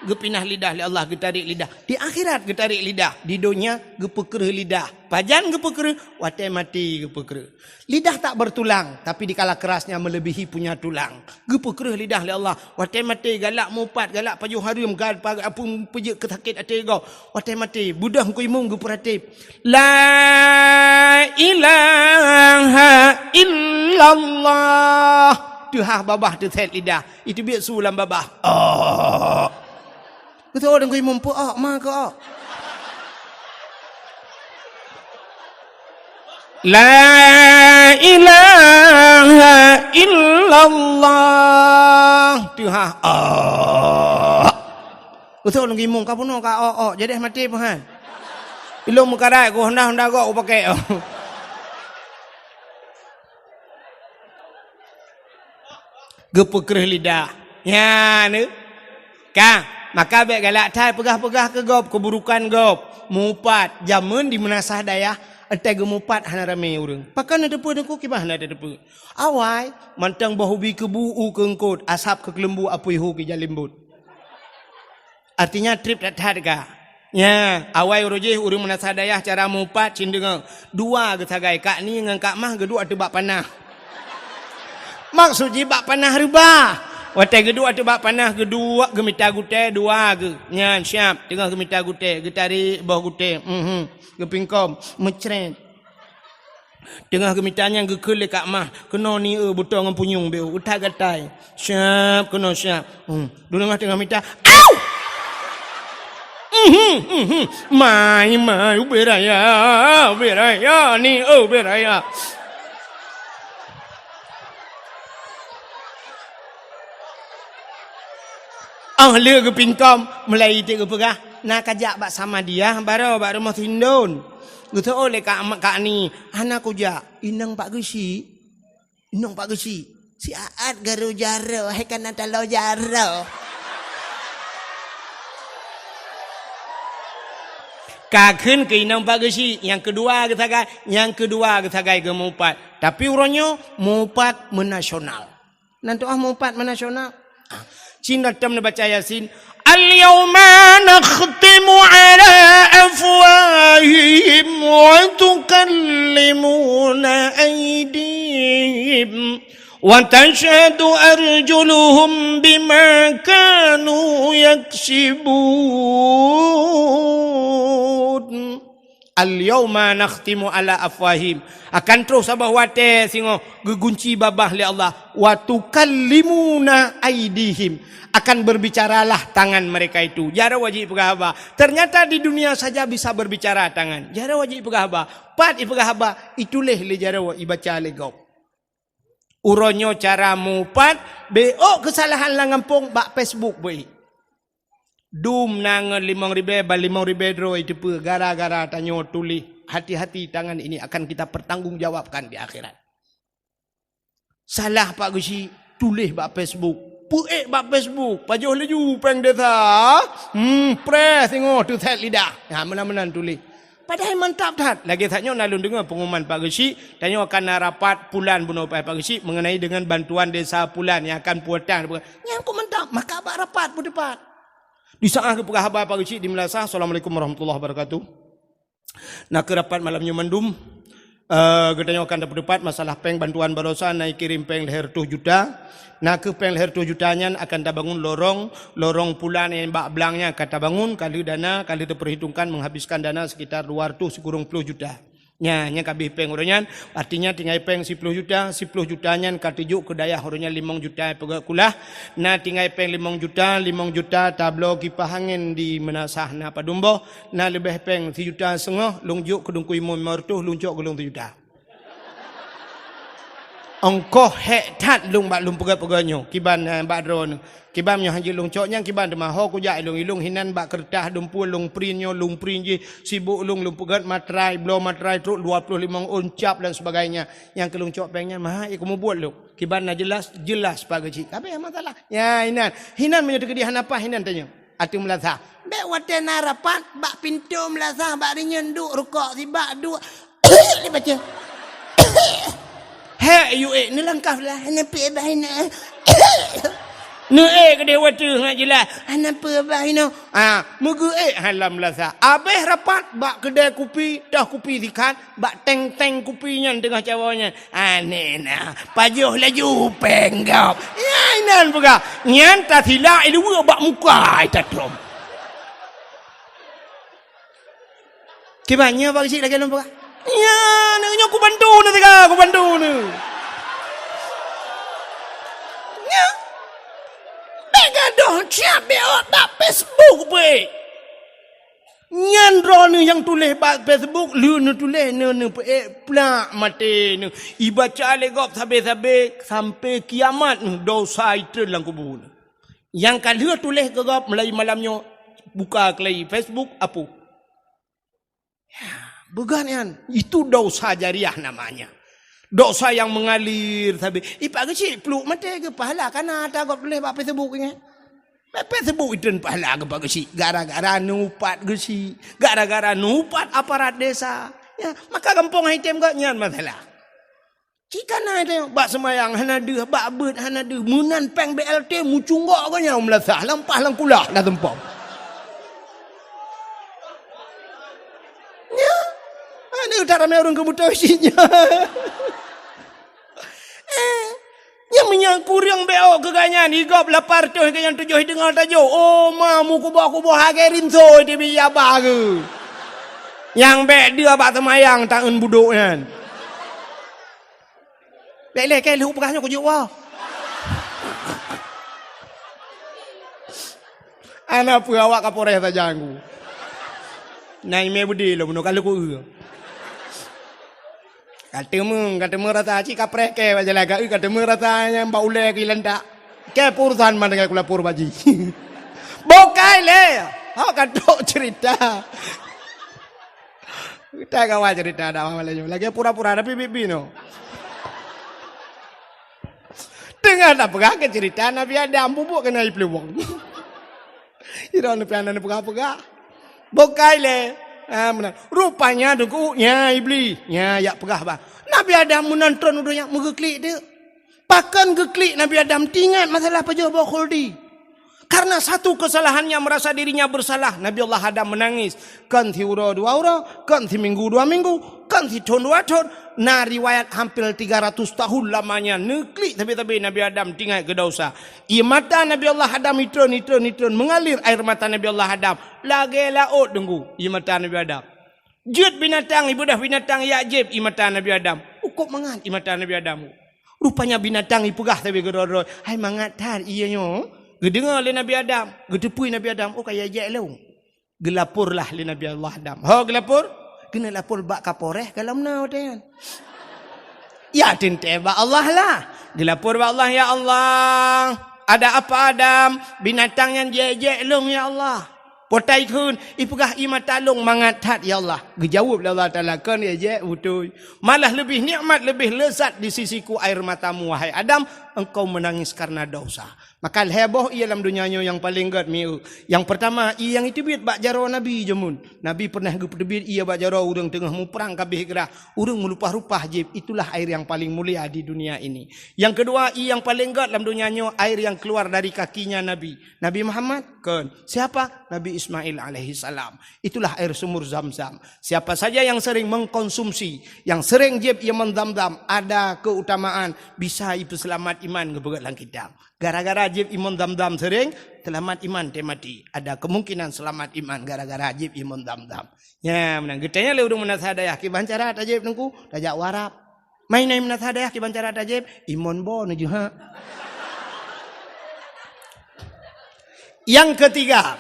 geupinah lidah lé Allah, geutarek lidah. Di akhirat geutarek lidah, di donya geupeukreuh lidah. Pajan geupeukreuh? Watée maté geupeukreuh. Lidah tak bertulang, tapi dikala kerasnya melebihi punya tulang. Geupeukreuh lidah lé Allah. Watée maté galak mupat, galak pajoh hareuem, gal-, pa-, peujeuet keu sakét até gob. Watée maté, beudôh Teungku Imum geupeuratéb. La ilaha illallah. Teuhah babah teusét lidah. Iteubiet su lam babah. Oh. Beutôi Teungku Imum peu-ok, ma keu-ok. La ilaha illallah. Teuhah. Ah. Beutôi Teungku Imum ka peunoh ka ok-ok. Jadi maté peuhan. Ilong meukarat ku honda-honda gok ku pakai. Geupeukreuh lidah. Nyan, eh. Ka, maka bék galak that peugah-peugah keu gob, keuburukan gob. Mupat, jameun di meunasah dayah, até geumupat hana ramé ureuëng. Pakon na teupeu Teungku, kiban hana teupeu. Awai, mantong boh ubi keubu u keu eungkôt, asab keu keuleumbu apui hu keu ija limbot. Artinya treb that-that ka. Nya, awai uroe jih ureuëng meunasah dayah cara mupat cit deungoe. Dua geusagai, Kak Ni ngon Kak Mah geuduek ateueh bak panah. Maksud jih bak panah reubah. Watée geuduek ateueh bak panah geuduek geumita gutée dua geuh. Nyan siab, teungoh geumita gutée, geutarek boh gutée. Mhm. Geupingkom, meucret. Teungoh geumita nyan geukheun lé Kak Mah, keunoe ni eu butong ngon punyueng beu, utak gatai. Siab, keunoe siab. Hmm. Dulu teungoh mita, au! Mhm, mhm. Mai, mai, ubé raya, ubé raya, ni eu ubé raya. Oh lé geupingkom, mulai iték geupeugah, na kajak bak Samadiyah, baroe bak rumoh Sindon. Geuseuôt lé Kak, Kak Ni, hana kujak. Inong Pak Geuchik. Inong Pak Geuchik. Si Aat garu jaroe, hai kana taloe jaroe. Ka kheun keu inong Pak Geuchik, nyang keudua geusagai, nyang keudua geusagai geumupat. Tapi uroe nyoe mupat meunasional. Nan tuah mupat meunasional. Cina tem neubaca Yasin. Al-yauma nakhtimu ala afwahihim wa tukallimuna aidihim Wa tashhadu arjuluhum bima kanu yaksibun. Al-yauma nakhtimu ala afwahim. Akan troh saboh watée singoh geugunci babah lé Allah. Wa tukallimuna aidihim. Akan berbicaralah tangan mereka itu. Jaroe jipeugah haba. Ternyata di dunia saja bisa berbicara tangan. Jaroe jipeugah haba. Pat ipeugah haba, ituléh lé jaroe, ibaca lé gob. Uroe nyoe cara mupat, bék keusalahan lam gampông bak Facebook beuék. Dum na ngon limong ribée, ban limong ribée droe iteupeue gara-gara tanyoe tuléh. Hati-hati, tangan ini akan kita pertanggungjawabkan di akhirat. Salah Pak Geuchik, tuléh bak Facebook. Peuék bak Facebook, pajoh laju péng desa. Hmm, preh singoh teuset lidah. Ha, meunan-meunan tuléh. Padahai mantap that. Lagée that nyoe na lôn deungoe pengumuman Pak Geuchik, tanyoe akan na rapat pulan bunoe Pak Geuchik mengenai dengan bantuan desa pulan nyang akan pulang. Nyan kok mantap, maka bak rapat peuteupat. Di saat geupeugah haba Pak Geuchik di Meulasah, Assalamualaikum warahmatullahi wabarakatuh. Na kheueh rapat malam nyoe mandum. Eh, geutanyoe akan tapeuteupat masalah péng bantuan baroesa na ikirém péng lhée reutôh juta. Na kheueh péng lhée reutôh juta nyan akan tabangun lorong, lorong pulan nyang bak blang nyan akan tabangun, ka lheueh dana, ka lheueh teupeurhitongkan menghabiskan dana sekitar dua reutôh sikureueng ploh juta. Nya, nyan ka abéh péng uroe nyan, artinya tinggai péng siploh juta, siploh juta nyan ka teujok keu dayah uroe nyan limong juta peugét kulah, na tinggai péng limong juta, limong juta tabloe kipah angén di Meunasah na padum boh, na leubeh péng sijuta seungoh lôn jok keu Teungku Imum limong reutôh, lôn cok keu lôn sijuta. Ongkoh hék that lôn bak lôn peugét-peugét nyoe, kiban, eh, bak droeneuh. Kiban meunyoe hanjeuet lôn cok nyan kiban teuma ho kujak ilong-ilong hinan bak keureutah dumpue lôn print nyoe, lôn print jih, sibok lôn, lôn peugét matrai, bloe matrai trok dua ploh limong ôn cap dan sebagainya. Nyang keu lôn cok péng nyan maha, eh, kumubuet lôn. Kiban na jeulaih, jeulaih Pak Geuchik. Ka abéh masalah. Nya, hinan. Hinan meunyoe teukeudi hana paih hinan tanyoe. Ateueh Meulasah. Bék watée na rapat, bak pintoe Meulasah, bak rinyeun duek rukok sibak duek. Dibaca. Hék, yue ék, neulangkah lah, hana peue bah inoe. Neuék keudeh watée ngat jeulaih, hana peue bah inoe. Ah, meugeuék hana Meulasah. Abéh rapat bak keudée kupi, toh kupi sikat, bak teng-teng kupi nyan teungoh cawoe nyan. Aneh na, pajoh laju péng gob. Nyan inan peugah, nyan tasilak iluweue bak muka tatrôm. Kiban nyoe Pak Geuchik lagée lôn peugah. Nya, nyoe kubantu neuh teuka, kubantu neuh. Nya. Bék gadoh siab bék ot bak Facebook beuék. Nyan droeneuh nyang tuléh bak Facebook, lheueh neutuléh neuh neupeuék plak maté neuh. Ibaca lé gob sabé-sabé sampai kiamat neuh dosa itreun lam kubu neuh. Nyang ka lheueh tuléh keu gob mulai malam nyoe buka keulai Facebook apui. Ya, beugan nyan, itu dosa jariah namanya. Dosa yang mengalir sabe. Ipak geuchik pluek maté geupahala kana ata gob tuléh bak Facebook ingat. Bak Facebook itreun pahala geupak geuchik gara-gara neupat geuchik, gara-gara neupat aparat desa. Ya, maka gampông hai tem gobnyan masalah. Cit kana teuh, bak seumayang hana deuh, bak beuet hana deuh, meunan péng B L T mucunggok geuh nyan u meulasah, lampah lam kulah dah tumpom. Nyo, aduh, tak ramé ureuëng keubutoe cit nyan. Eh, nyan meunyoe kureueng B O keu gobnyan, i gob lapan reutôh keu nyang tujoh i teungoh tajok. Oh, ma, meukuboh-kuboh hagée rinso teubiet aba geuh. Nyang bék deuh bak seumayang taeun budok nyan. Bék lé, kée lheueh peugah nyoe kujok woe. Ana peue awak Kapolres sajan ku. Na imé beudé lom, meunoe ka lheueh ku eu. Ka teumé, ka teumé rasa cit kapreh kée bak jalan ka eu, ka teumé rasa nyang bak ulée keu ilantak. Kée peurusan man dengan kulapor baji. Bokai lé. Ha, ka trok cerita. Kita kawan cerita dah malam nyoe. Lagi pura-pura tapi bibi no. Tengah tak peugah ke cerita Nabi Adam bubuk kena ipeluwong. Ira ni pian ni peugah-peugah. Bokai lé. Ha, meunan. Rupanya dengku nya iblis. Nya yak peugah bah. Nabi Adam meunan tron udah yak meugeklik tu. Pakon geuklik Nabi Adam tingat masalah pajoh boh khuldi. Karena satu kesalahannya merasa dirinya bersalah, Nabi Allah Adam menangis. Kon siuroe dua uroe, kon siminggu dua minggu, kon sithon dua thon. Na riwayat hampir tiga ratus tahun lamanya neuklik sabe-sabe Nabi Adam teuingat keu dosa. Ie mata Nabi Allah Adam itreun, itreun, itreun, mengalir air mata Nabi Allah Adam. Lagèe laôt deungon ie mata Nabi Adam. Jeuet binatang, ibeudôh binatang jak jieb ie mata Nabi Adam. Ukôb mangat ie mata Nabi Adam. Rupanya binatang ipeugah sabe keudroe-droe, "Hai, mangat that ie nyoe." Geudeungoe lé Nabi Adam, geuteupeue Nabi Adam, "Oh, ka ijak lôn." Geulaporlah lé Nabi Allah Adam. Ho geulapor? Keuneuk lapor bak Kapolres ka lom na watèe nyan. Ya teuntèe bak Allah lah. Geulapor bak Allah, "Ya Allah, ada apa Adam? Binatang nyan jijak lôn, ya Allah." Potai kheun, ipeugah ie mata lôn mangat that, ya Allah. Geujaweueb lé Allah Taala, "Kon ijak beutôi. Malah leubeh nikmat, leubeh lezat di sisiku air matamu, wahai Adam, engkau menangis karena dosa." Maka lhèe boh ie lam donya nyoe nyang paleng gèt mieu. Nyang peurtama, ie nyang iteubiet bak jaroe Nabi jameun. Nabi peureunah geupeuteubiet ie bak jaroe ureueng teungoh muprang ka abéh grah. Ureueng meulupah-lupah jieb, itulah air yang paling mulia di dunia ini. Yang kedua, ie nyang paleng gèt lam donya nyoe, air yang keluar dari kakinya Nabi. Nabi Muhammad? Kon. Siapa? Nabi Ismail alaihissalam. Itulah air sumur Zam-Zam. Siapa saja yang sering mengkonsumsi, yang sering jieb ie mon Zam-Zam, ada keutamaan bisa ipeuseulamat iman geupeugah lam kitab. Gara-gara jieb ie mon Zam-Zam sering, seulamat iman teuh maté. Ada kemungkinan seulamat iman gara-gara jieb ie mon Zam-Zam. Nyan meunan. Geutanyong lé ureueng meunasah dayah, "Kiban cara tajieb Teungku?" "Tajak u Arab." "Mai na meunasah dayah, kiban cara tajieb?" "Ie mon bo neujeuhak." Yang ketiga,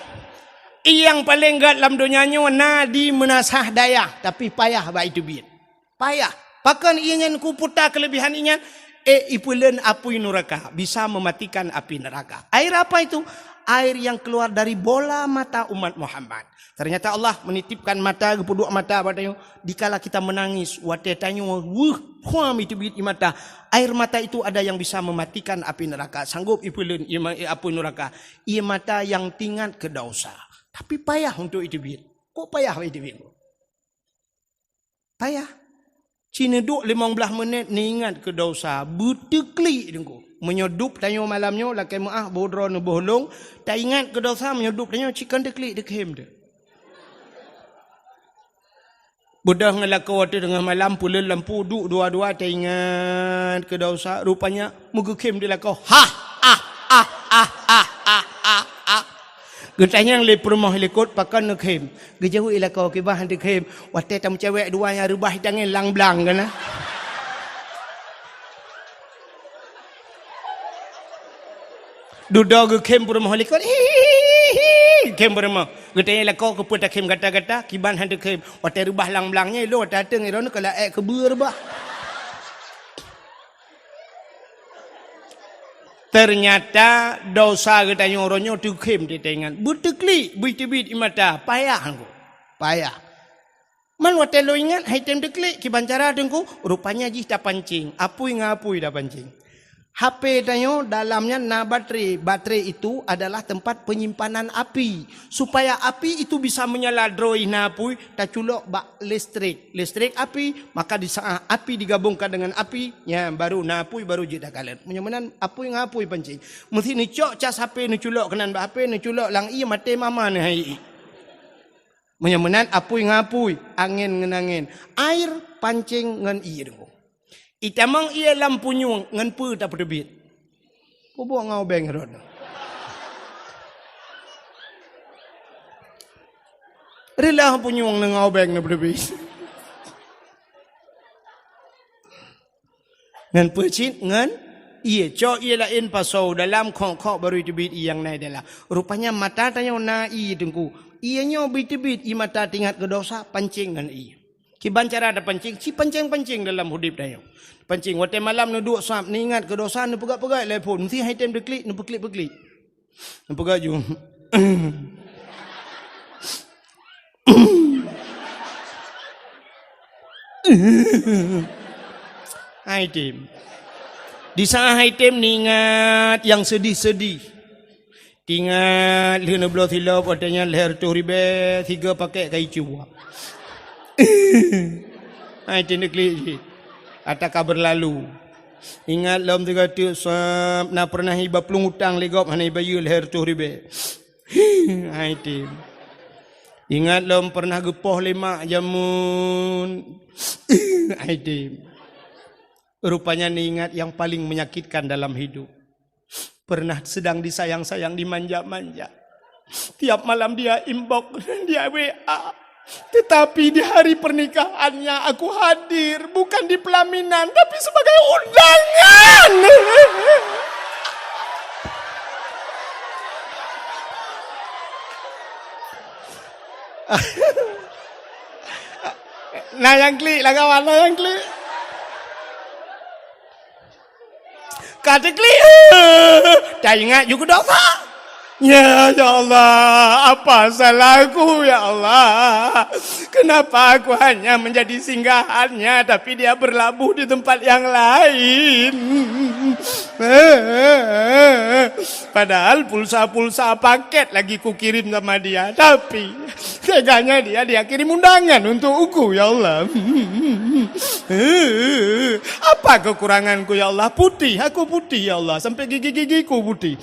ie nyang paleng gèt lam donya nyoe na di meunasah dayah, tapi payah bak iteubiet. Payah. Pakon ie nyan kuputa kelebihan ie nyan? Eh, ipeuleuen apui nuraka, bisa mematikan api neraka. Air apa itu? Air yang keluar dari bola mata umat Muhammad. Ternyata Allah menitipkan mata, geupeuduek mata bak tanyoe. Dikala kita menangis, watèe tanyoe weueh, phuam iteubiet ie mata. Air mata itu ada yang bisa mematikan api neraka. Sanggup ipeuleuen ie ma-, apui nuraka. Ie mata yang teuingat keu dosa. Tapi payah untuk iteubiet. Kok payah iteubiet? Payah. Ci neuduek limong blaih menit neuingat keu dosa, beuteuklik Teungku. Meunyoe dub tanyoe malam nyoe lakèe meu'ah boh droe neuboh lông, taingat keu dosa meunyoe dub tanyoe ci kon teuklik teukhem teuh. Beudôh ngon lakoe watèe teungoh malam peuleuen lampu duek dua-dua taingat keu dosa, rupanya meugeukhem di lakoe. Hah, ah, ah, ah, ah, ah, ah, ah. Geutanyong lé peurumoh likot, "Pakon neukhem?" Geujaweueb lakoe, "Kiban han teukhem, watèe tameucewek dua nyang reubah tangieng lam blang keunan." Dudoe geukhem peurumoh likot. Hihihi, khem peurumoh. Geutanyong lakoe, "Keupeue takhem gata-gata?" "Kiban han teukhem, watèe reubah lam blang nyan, ilôn watèe ateueng, droeneuh ka laék keubeue reubah." Ternyata dosa geutanyoe uroe nyoe teukhem teuingat. Beuteuklik, beuiteubiet ie mata, payah Teungku. Payah. Man watèe lôn ingat, han tém teuklik, kiban cara Teungku, rupanya jih tapancéng. Apui ngon apui tapancéng. H P tanyoe dalam nyan na baterai. Baterai itu adalah tempat penyimpanan api. Supaya api itu bisa menyala droe na apui, taculok bak listrik. Listrik api, maka di saat api digabungkan dengan api, nyan baru na apui baru jeuet takalon. Meunyoe meunan apui ngon apui pancéng. Meusti neucok cas H P neuculok keunan bak H P, neuculok lam ie, maté mama neuh ie. Meunyoe meunan apui ngon apui, angén ngon angén, air pancéng ngon ie Teungku. Itamong ie lam punyueng ngon peue tapeuteubiet? Peubuet ngon ubeng rot. Reuloh punyueng ngon ubeng neupeuteubiet. Ngon peue cit? Ngon ie. Cok ie laén pasoe dalam, khok-khok baru iteubiet ie nyang na dalam. Rupanya mata tanyoe na ie Teungku. Ie nyoe beuiteubiet ie mata teuingat keu dosa, pancéng ngon ie. Kiban cara tapancéng? Ci pancéng-pancéng dalam udép tanyoe. Pancéng, watèe malam neuduek sab, neuingat keu dosa, neupeugah-peugah lé phôn. Meusti han tém teuklik, neupeuklik-peuklik. Neupeugah ju. Han tém. Di saat han tém neuingat nyang seudih-seudih. Teuingat lheueh neubloe silop, watèe nyan lhèe reutôh ribèe, sigoe pakèk kayèe cue. Han tém teuklik cit. Ata ka beurlalu. Ingat lom sigoe teuk sab, na pernah iba plueng utang lé gob hana ibayeue lhèe reutôh ribèe. Hai tem. Ingat lom pernah geupoh lé mak jameun. Hai tem. Rupanya neuingat yang paling menyakitkan dalam hidup. Pernah sedang disayang-sayang, dimanja-manja. Tiap malam dia inbox, dia W A. Tetapi di hari pernikahannya aku hadir, bukan di pelaminan, tapi sebagai undangan. Nah, nyang klik lah kawan, nah, nyang klik. Ka teuklik, eh, taingat ju keu dosa. Ya, ya Allah, apa salahku, ya Allah? Kenapa aku hanya menjadi singgahannya, tapi dia berlabuh di tempat yang lain? Padahal pulsa-pulsa paket lagi kukirim sama dia, tapi teganya dia, dia kirim undangan untuk aku, ya Allah. Apa kekuranganku, ya Allah? Putih, aku putih, ya Allah. Sampai gigi-gigiku putih.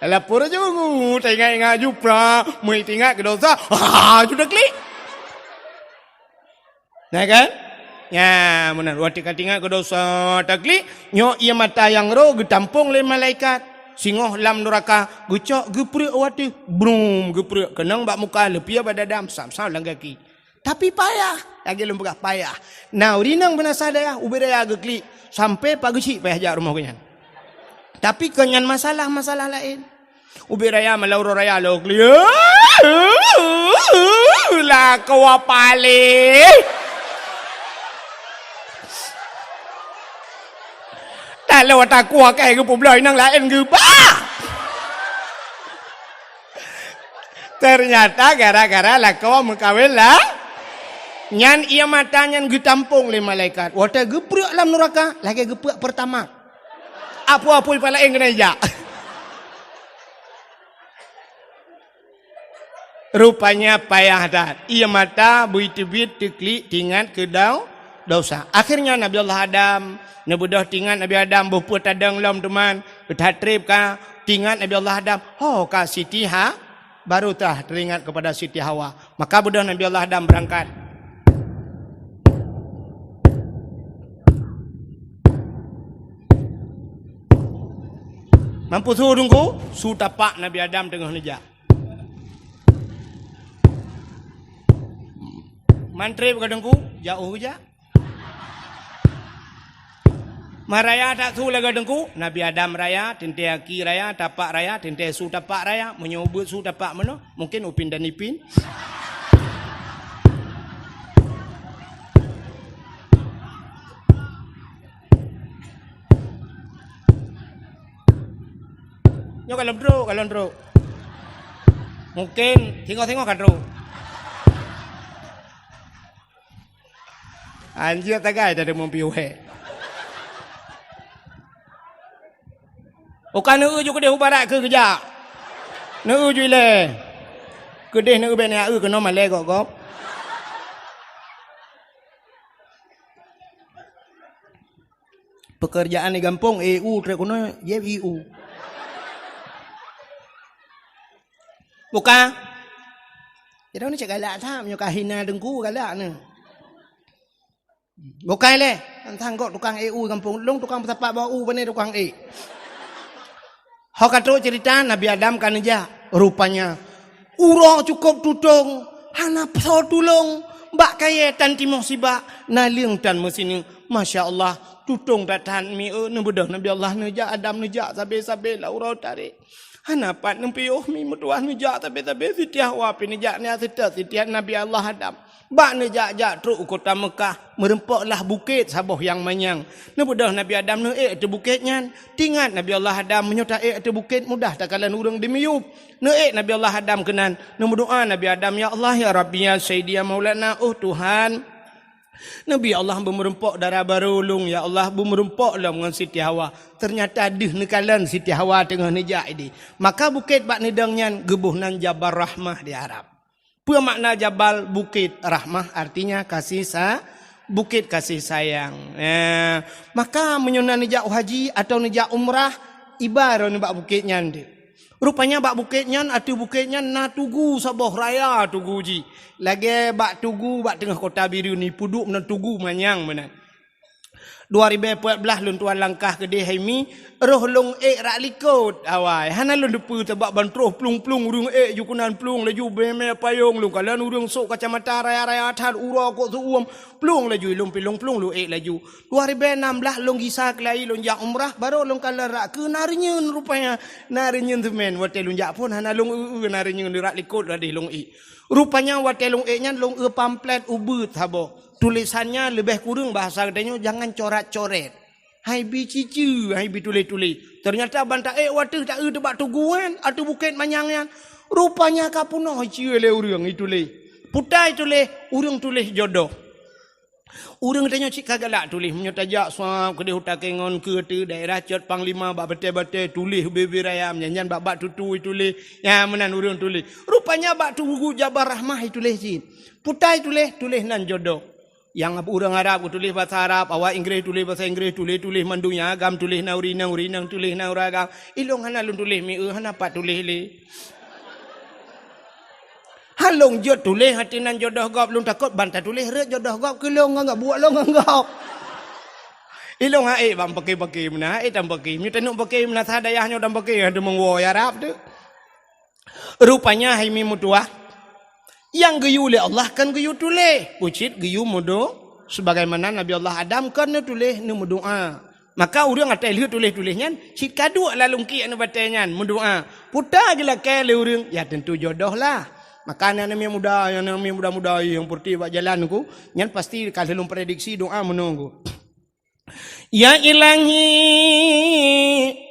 Lapor ju, taingat-ingat ju pra, meuingat keu dosa. Ha, ju teuklik. Nah kan? Nya, meunan watèe ka teuingat keu dosa teuklik, nyoe ié mata nyang roh geutampong lé malaikat. Singoh lam nuraka geucok geupreuek watèe, brum, geupreuek keunong bak muka, leupie bak dada, sam-sam lam gaki. Tapi payah, lagèe lôn peugah payah. Na ureueng inong beunasah dayah, ubé raya geuklik, sampai pak geuchik payah jak rumoh geuh nyan. Tapi keu nyan masalah-masalah laén. Ubé raya malam uroe raya lôn klik. Lakoe paléh. Taloe takue keu geupubloe inong laén geuba. Ternyata gara-gara lakoe meukawen lah. Nyan ié mata nyan geutampong lé malaikat. Watèe geupreuek lam nuraka, lagèe geupreuek Pertamax. Apui-apui pih laén keuneuk jak. Rupanya payah that. Ié mata bui teubiet teuklik teuingat keu dau-, dosa. Akhirnya Nabi Allah Adam, neubeudôh teuingat Nabi Adam, boh peue tadong lom teuma, that treb ka teuingat Nabi Allah Adam. Ho ka Siti Ha-, baru tah teuingat keupada Siti Hawa. Maka beudôh Nabi Allah Adam beurangkat. Mampu su Teungku, su tapak Nabi Adam teungoh neujak. Man treb ka Teungku, jak u jak. Man raya that su lagèe Teungku, Nabi Adam raya, teuntèe aki raya, tapak raya, teuntèe su tapak raya, meunyoe ubeuet su tapak meunoe, mungkin Upin dan Ipin. Nyoe ka lôn trok, ka lôn trok. Mungkin singoh-singoh ka trok. Anjir tagai tadi mumpi uhé. Uka neu ju keudeh u barat keu geujak. Neu ju ilèe. Keudeh neu bèk neu keunoe malèe gop-gop. Pekerjaan di gampông, E U trép keunoe, J I U. Bukan. Jadi ni cak galak that, meunyoe ka hina Teungku galak ni. Bukai lé, teuntang gob tukang ék u gampông lôn, tukang peusapat bak u, pane tukang ék. Ho ka trok ceurita Nabi Adam ka neujak, rupanya uroe cukôp tutong, hana soe tulông, bak kayèe tan timoh sibak, naleueng tan meusineuk. Masya Allah, tutong that-that mi, eh, neubeudôh Nabi Allah neujak, Adam neujak sabé-sabé lam uroe tarek. Hana pat neupiôh mi meutuah neujak sabé-sabé, Siti Hawa pih neujak nyan seutôt Siti Nabi Allah Adam. Bak neujak-jak trok u kota Meukah, meurumpok lah bukét saboh nyang manyang. Neubeudôh Nabi Adam neuék ateueh bukét nyan. Teuingat Nabi Allah Adam, meunyoe taék ateueh bukét mudah takalon ureueng dimiyueb. Neuék Nabi Allah Adam keunan, neumeudoa Nabi Adam, "Ya Allah, ya Rabbi, ya Sayyidi, ya Maulana, oh Tuhan." Nabi Allah beumeurumpok dara barô lôn, ya Allah, beumeurumpok lom ngon Siti Hawa. Teunyata deuh neukalon Siti Hawa teungoh neujak idéh. Maka bukét bak neudong nyan geuboh nan Jabal Rahmah di Arab. Peue makna jabal? Bukét. Rahmah artinya kasih sa-, Bukét Kasih Sayang. Eh, maka meunyoe na neujak haji atawa neujak umrah, iba droeneuh bak bukét nyan deuh. Rupanya bak bukét nyan, ateueh bukét nyan na tugu saboh raya tugu jih. Lagèe bak tugu bak teungoh kota Bireuen ni, peuduek meunan tugu manyang meunan. Dua ribèe peuet blah lôn tuan langkah keudeh hai mi, roh lôn ék rak likot awai. Hana lôn teupeue sabab ban troh plueng-plueng ureueng ék ju keunan plueng laju bèe-mèe payong lôn kalon ureueng sôk kacamata raya-raya that uroe kok seuuem plueng laju ilôn pilong plueng lôn ék laju. Dua ribèe nam blah lôn gisa keulayi lôn jak umrah baru lôn kalon rak keu na reunyeun rupanya. Na reunyeun seumén watèe lôn jak phôn hana lôn eu-eu na reunyeun rak likot ladeh lôn ék. Rupanya watèe lôn ék nyan lôn eu pamflet ubeut saboh. Tulésan nyan leubeh kureueng bahasa geutanyoe jangan corat-corét. Hai bi cici, hai bi tuléh-tuléh. Teunyata ban taék watèe taeu teubak tugu nyan, ateueh bukét manyang nyan. Rupanya ka peunoh icie lé ureueng ituléh. Putai tuléh, ureueng tuléh jodoh. Ureueng tanyoe cit ka galak tuléh. Meunyoe tajak sab keudeh u Takengon keu ateueh daerah Cot Panglima bak batèe-batèe tuléh bibir ayam, nyan-nyan bak-bak tutui tuléh. Nyan meunan ureueng tuléh. Rupanya bak tugu Jabal Rahmah ituléh cit. Putai tuléh, tuléh nan jodoh. Nyang ureueng Arab geutuléh basa Arab, awak Inggréh tuléh basa Inggréh, tuléh-tuléh mandum nyang agam tuléh na ureueng inong, ureueng inong tuléh na ureueng agam. Ilôn hana lôn tuléh mieu, hana pat tuléh lé. Han lôn jeuet tuléh ateueh nan jodoh gob, lôn takot ban tatuléh rhot jodoh gob keu lôn ngon gob, buet lôn ngon gob. Ilôn han ék ban paké-paké meunan, han ék tan paké. Meunyoe taneuk paké meunan sa dayah nyoe tan paké, han teumeung woe Arab teuh. Rupanya hai mi meutuah, nyang geuyue lé Allah kon geuyue tuléh, peucit geuyue meudo-, sebagaimana Nabi Allah Adam kon neutuléh neumeudoa. Maka ureueng atai lheueh tuléh-tuléh nyan cit ka duek lam lungkiek neubatèe nyan meudoa. Puta geulakèe lé ureueng, ya tentu jodoh lah. Maka aneuk-aneuk muda, aneuk-aneuk muda-muda nyang peureutih bak jalan ku, nyan pasti ka lheueh lôn prediksi doa meunoe ku. Ya Ilahi,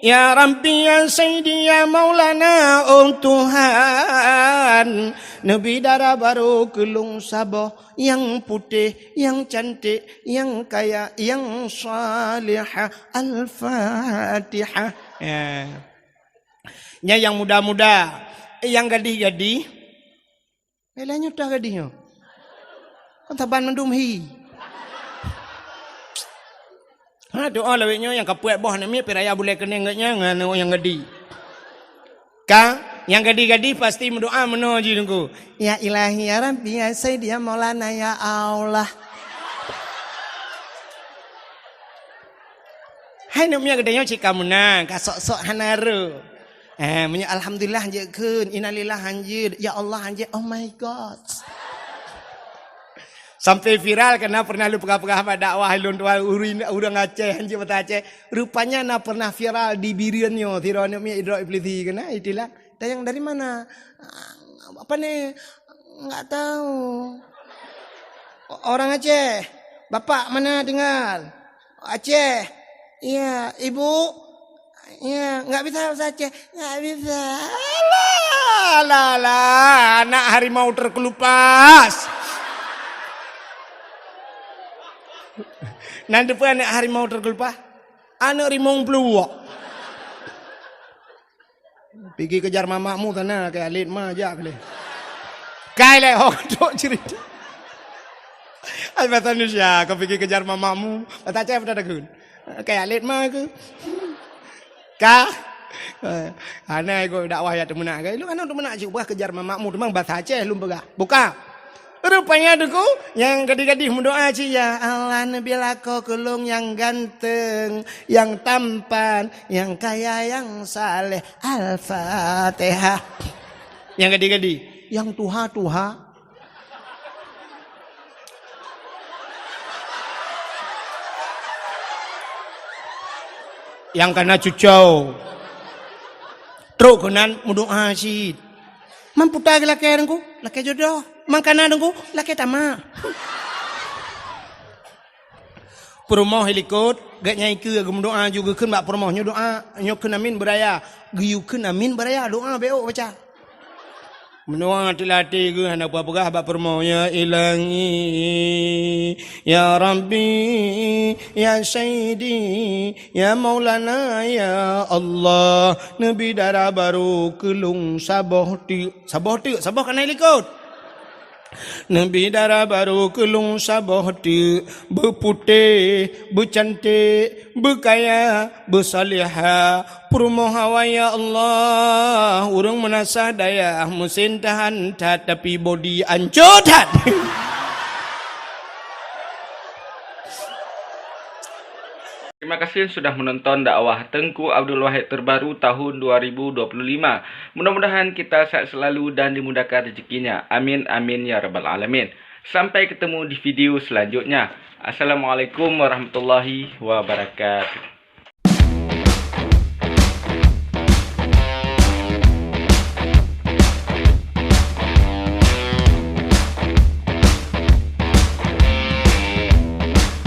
ya Rabbi, ya Sayyidi, ya Maulana, oh Tuhan, neubi dara barô keu lôn saboh nyang putéh, nyang cantik, nyang kaya, nyang salihah. Al-Fatihah. Ya. Nyan nyang muda-muda, nyang gadih-gadih. Hai, lheueh nyoe toh gadih nyoe. Kon saban mandum hi. Ha, doa lawét nyoe nyang ka peuet boh aneuk miet, pih raya bulèe keuneng geuh nyan ngon aneuk nyang gadih. Ka, nyang gadih-gadih pasti meudoa meunoe jih Teungku. Ya Ilahi, ya Rabbi, ya Sayyidi, ya Maulana, ya Allah. Hai aneuk miet geutanyoe cit ka meunan, ka sok-sok hana rô. Eh, meunyoe alhamdulillah han jeuet kheun, innalillah han jeuet, ya Allah han jeuet, oh my God. Sampai viral karena pernah lôn peugah-peugah bak dakwah lôn tuan ureueng, ureueng Aceh han jeuet basa Aceh. Rupanya na pernah viral di Bireuen nyoe, sidroe aneuk miet idrop iplisi keunan, itilah. Tanyong dari mana? Apa ni? Enggak tahu. Orang Aceh. Bapak mana tinggal? Aceh. Iya, ibu? Iya, enggak bisa bahasa Aceh. Enggak bisa. Alah, alah, alah, anak harimau terkelupas. Nan depan anak harimau terkelupas. Anak rimong peluwak. Pigi kejar mamakmu sana, kayak alit ma jak leh. Kai leh, ho, tok cerita. Ai bahasa Indonesia, kau pigi kejar mamakmu. Bahasa Aceh apa dah takun? Kayak alit ma ke? Ka? Eh, hana ikut dakwah ya teumeunak ke? Lu kan teumeunak cik ubah kejar mamakmu, teumang bahasa Aceh lum peugah. Buka. Rupanya Teungku, nyang gadih-gadih meudoa cit, "Ya Allah, neubi lakoe keu lôn nyang ganteng, nyang tampan, nyang kaya, nyang saleh." Al-Fatihah. Nyang gadih-gadih, nyang tuha-tuha. Nyang kana cucau. Trok keunan meudoa cit. Mampu ta geulakèe Teungku, lakèe jodoh. Mangkana Teungku, lakèe tamak. Peurumoh i likot, gét nyang ikeue geumeudoa ju geukheun bak peurumoh nyoe doa, nyoe kheun amin beuraya. Geuyue kheun amin beuraya, doa bèk ôk baca. Meunoe teulatih geuh hana peugah bak peurumoh, "Ya Ilahi, ya Rabbi, ya Sayyidi, ya Maulana, ya Allah, neubi dara barô keu lôn saboh teuk." Saboh teuk, saboh kana i likot. Neubi dara barô keu lôn saboh teuk, beuputéh, beucanték, beukaya, beusalihah, peurumoh awai ya Allah, ureuëng meunasah dayah, meusén tahan that, tapi bodi ancô that. Terima kasih sudah menonton dakwah Teungku Abdul Wahid terbaru tahun dua ribu dua puluh lima. Mudah-mudahan kita sehat selalu dan dimudahkan rezekinya. Amin, amin, ya rabbal alamin. Sampai ketemu di video selanjutnya. Assalamualaikum warahmatullahi wabarakatuh.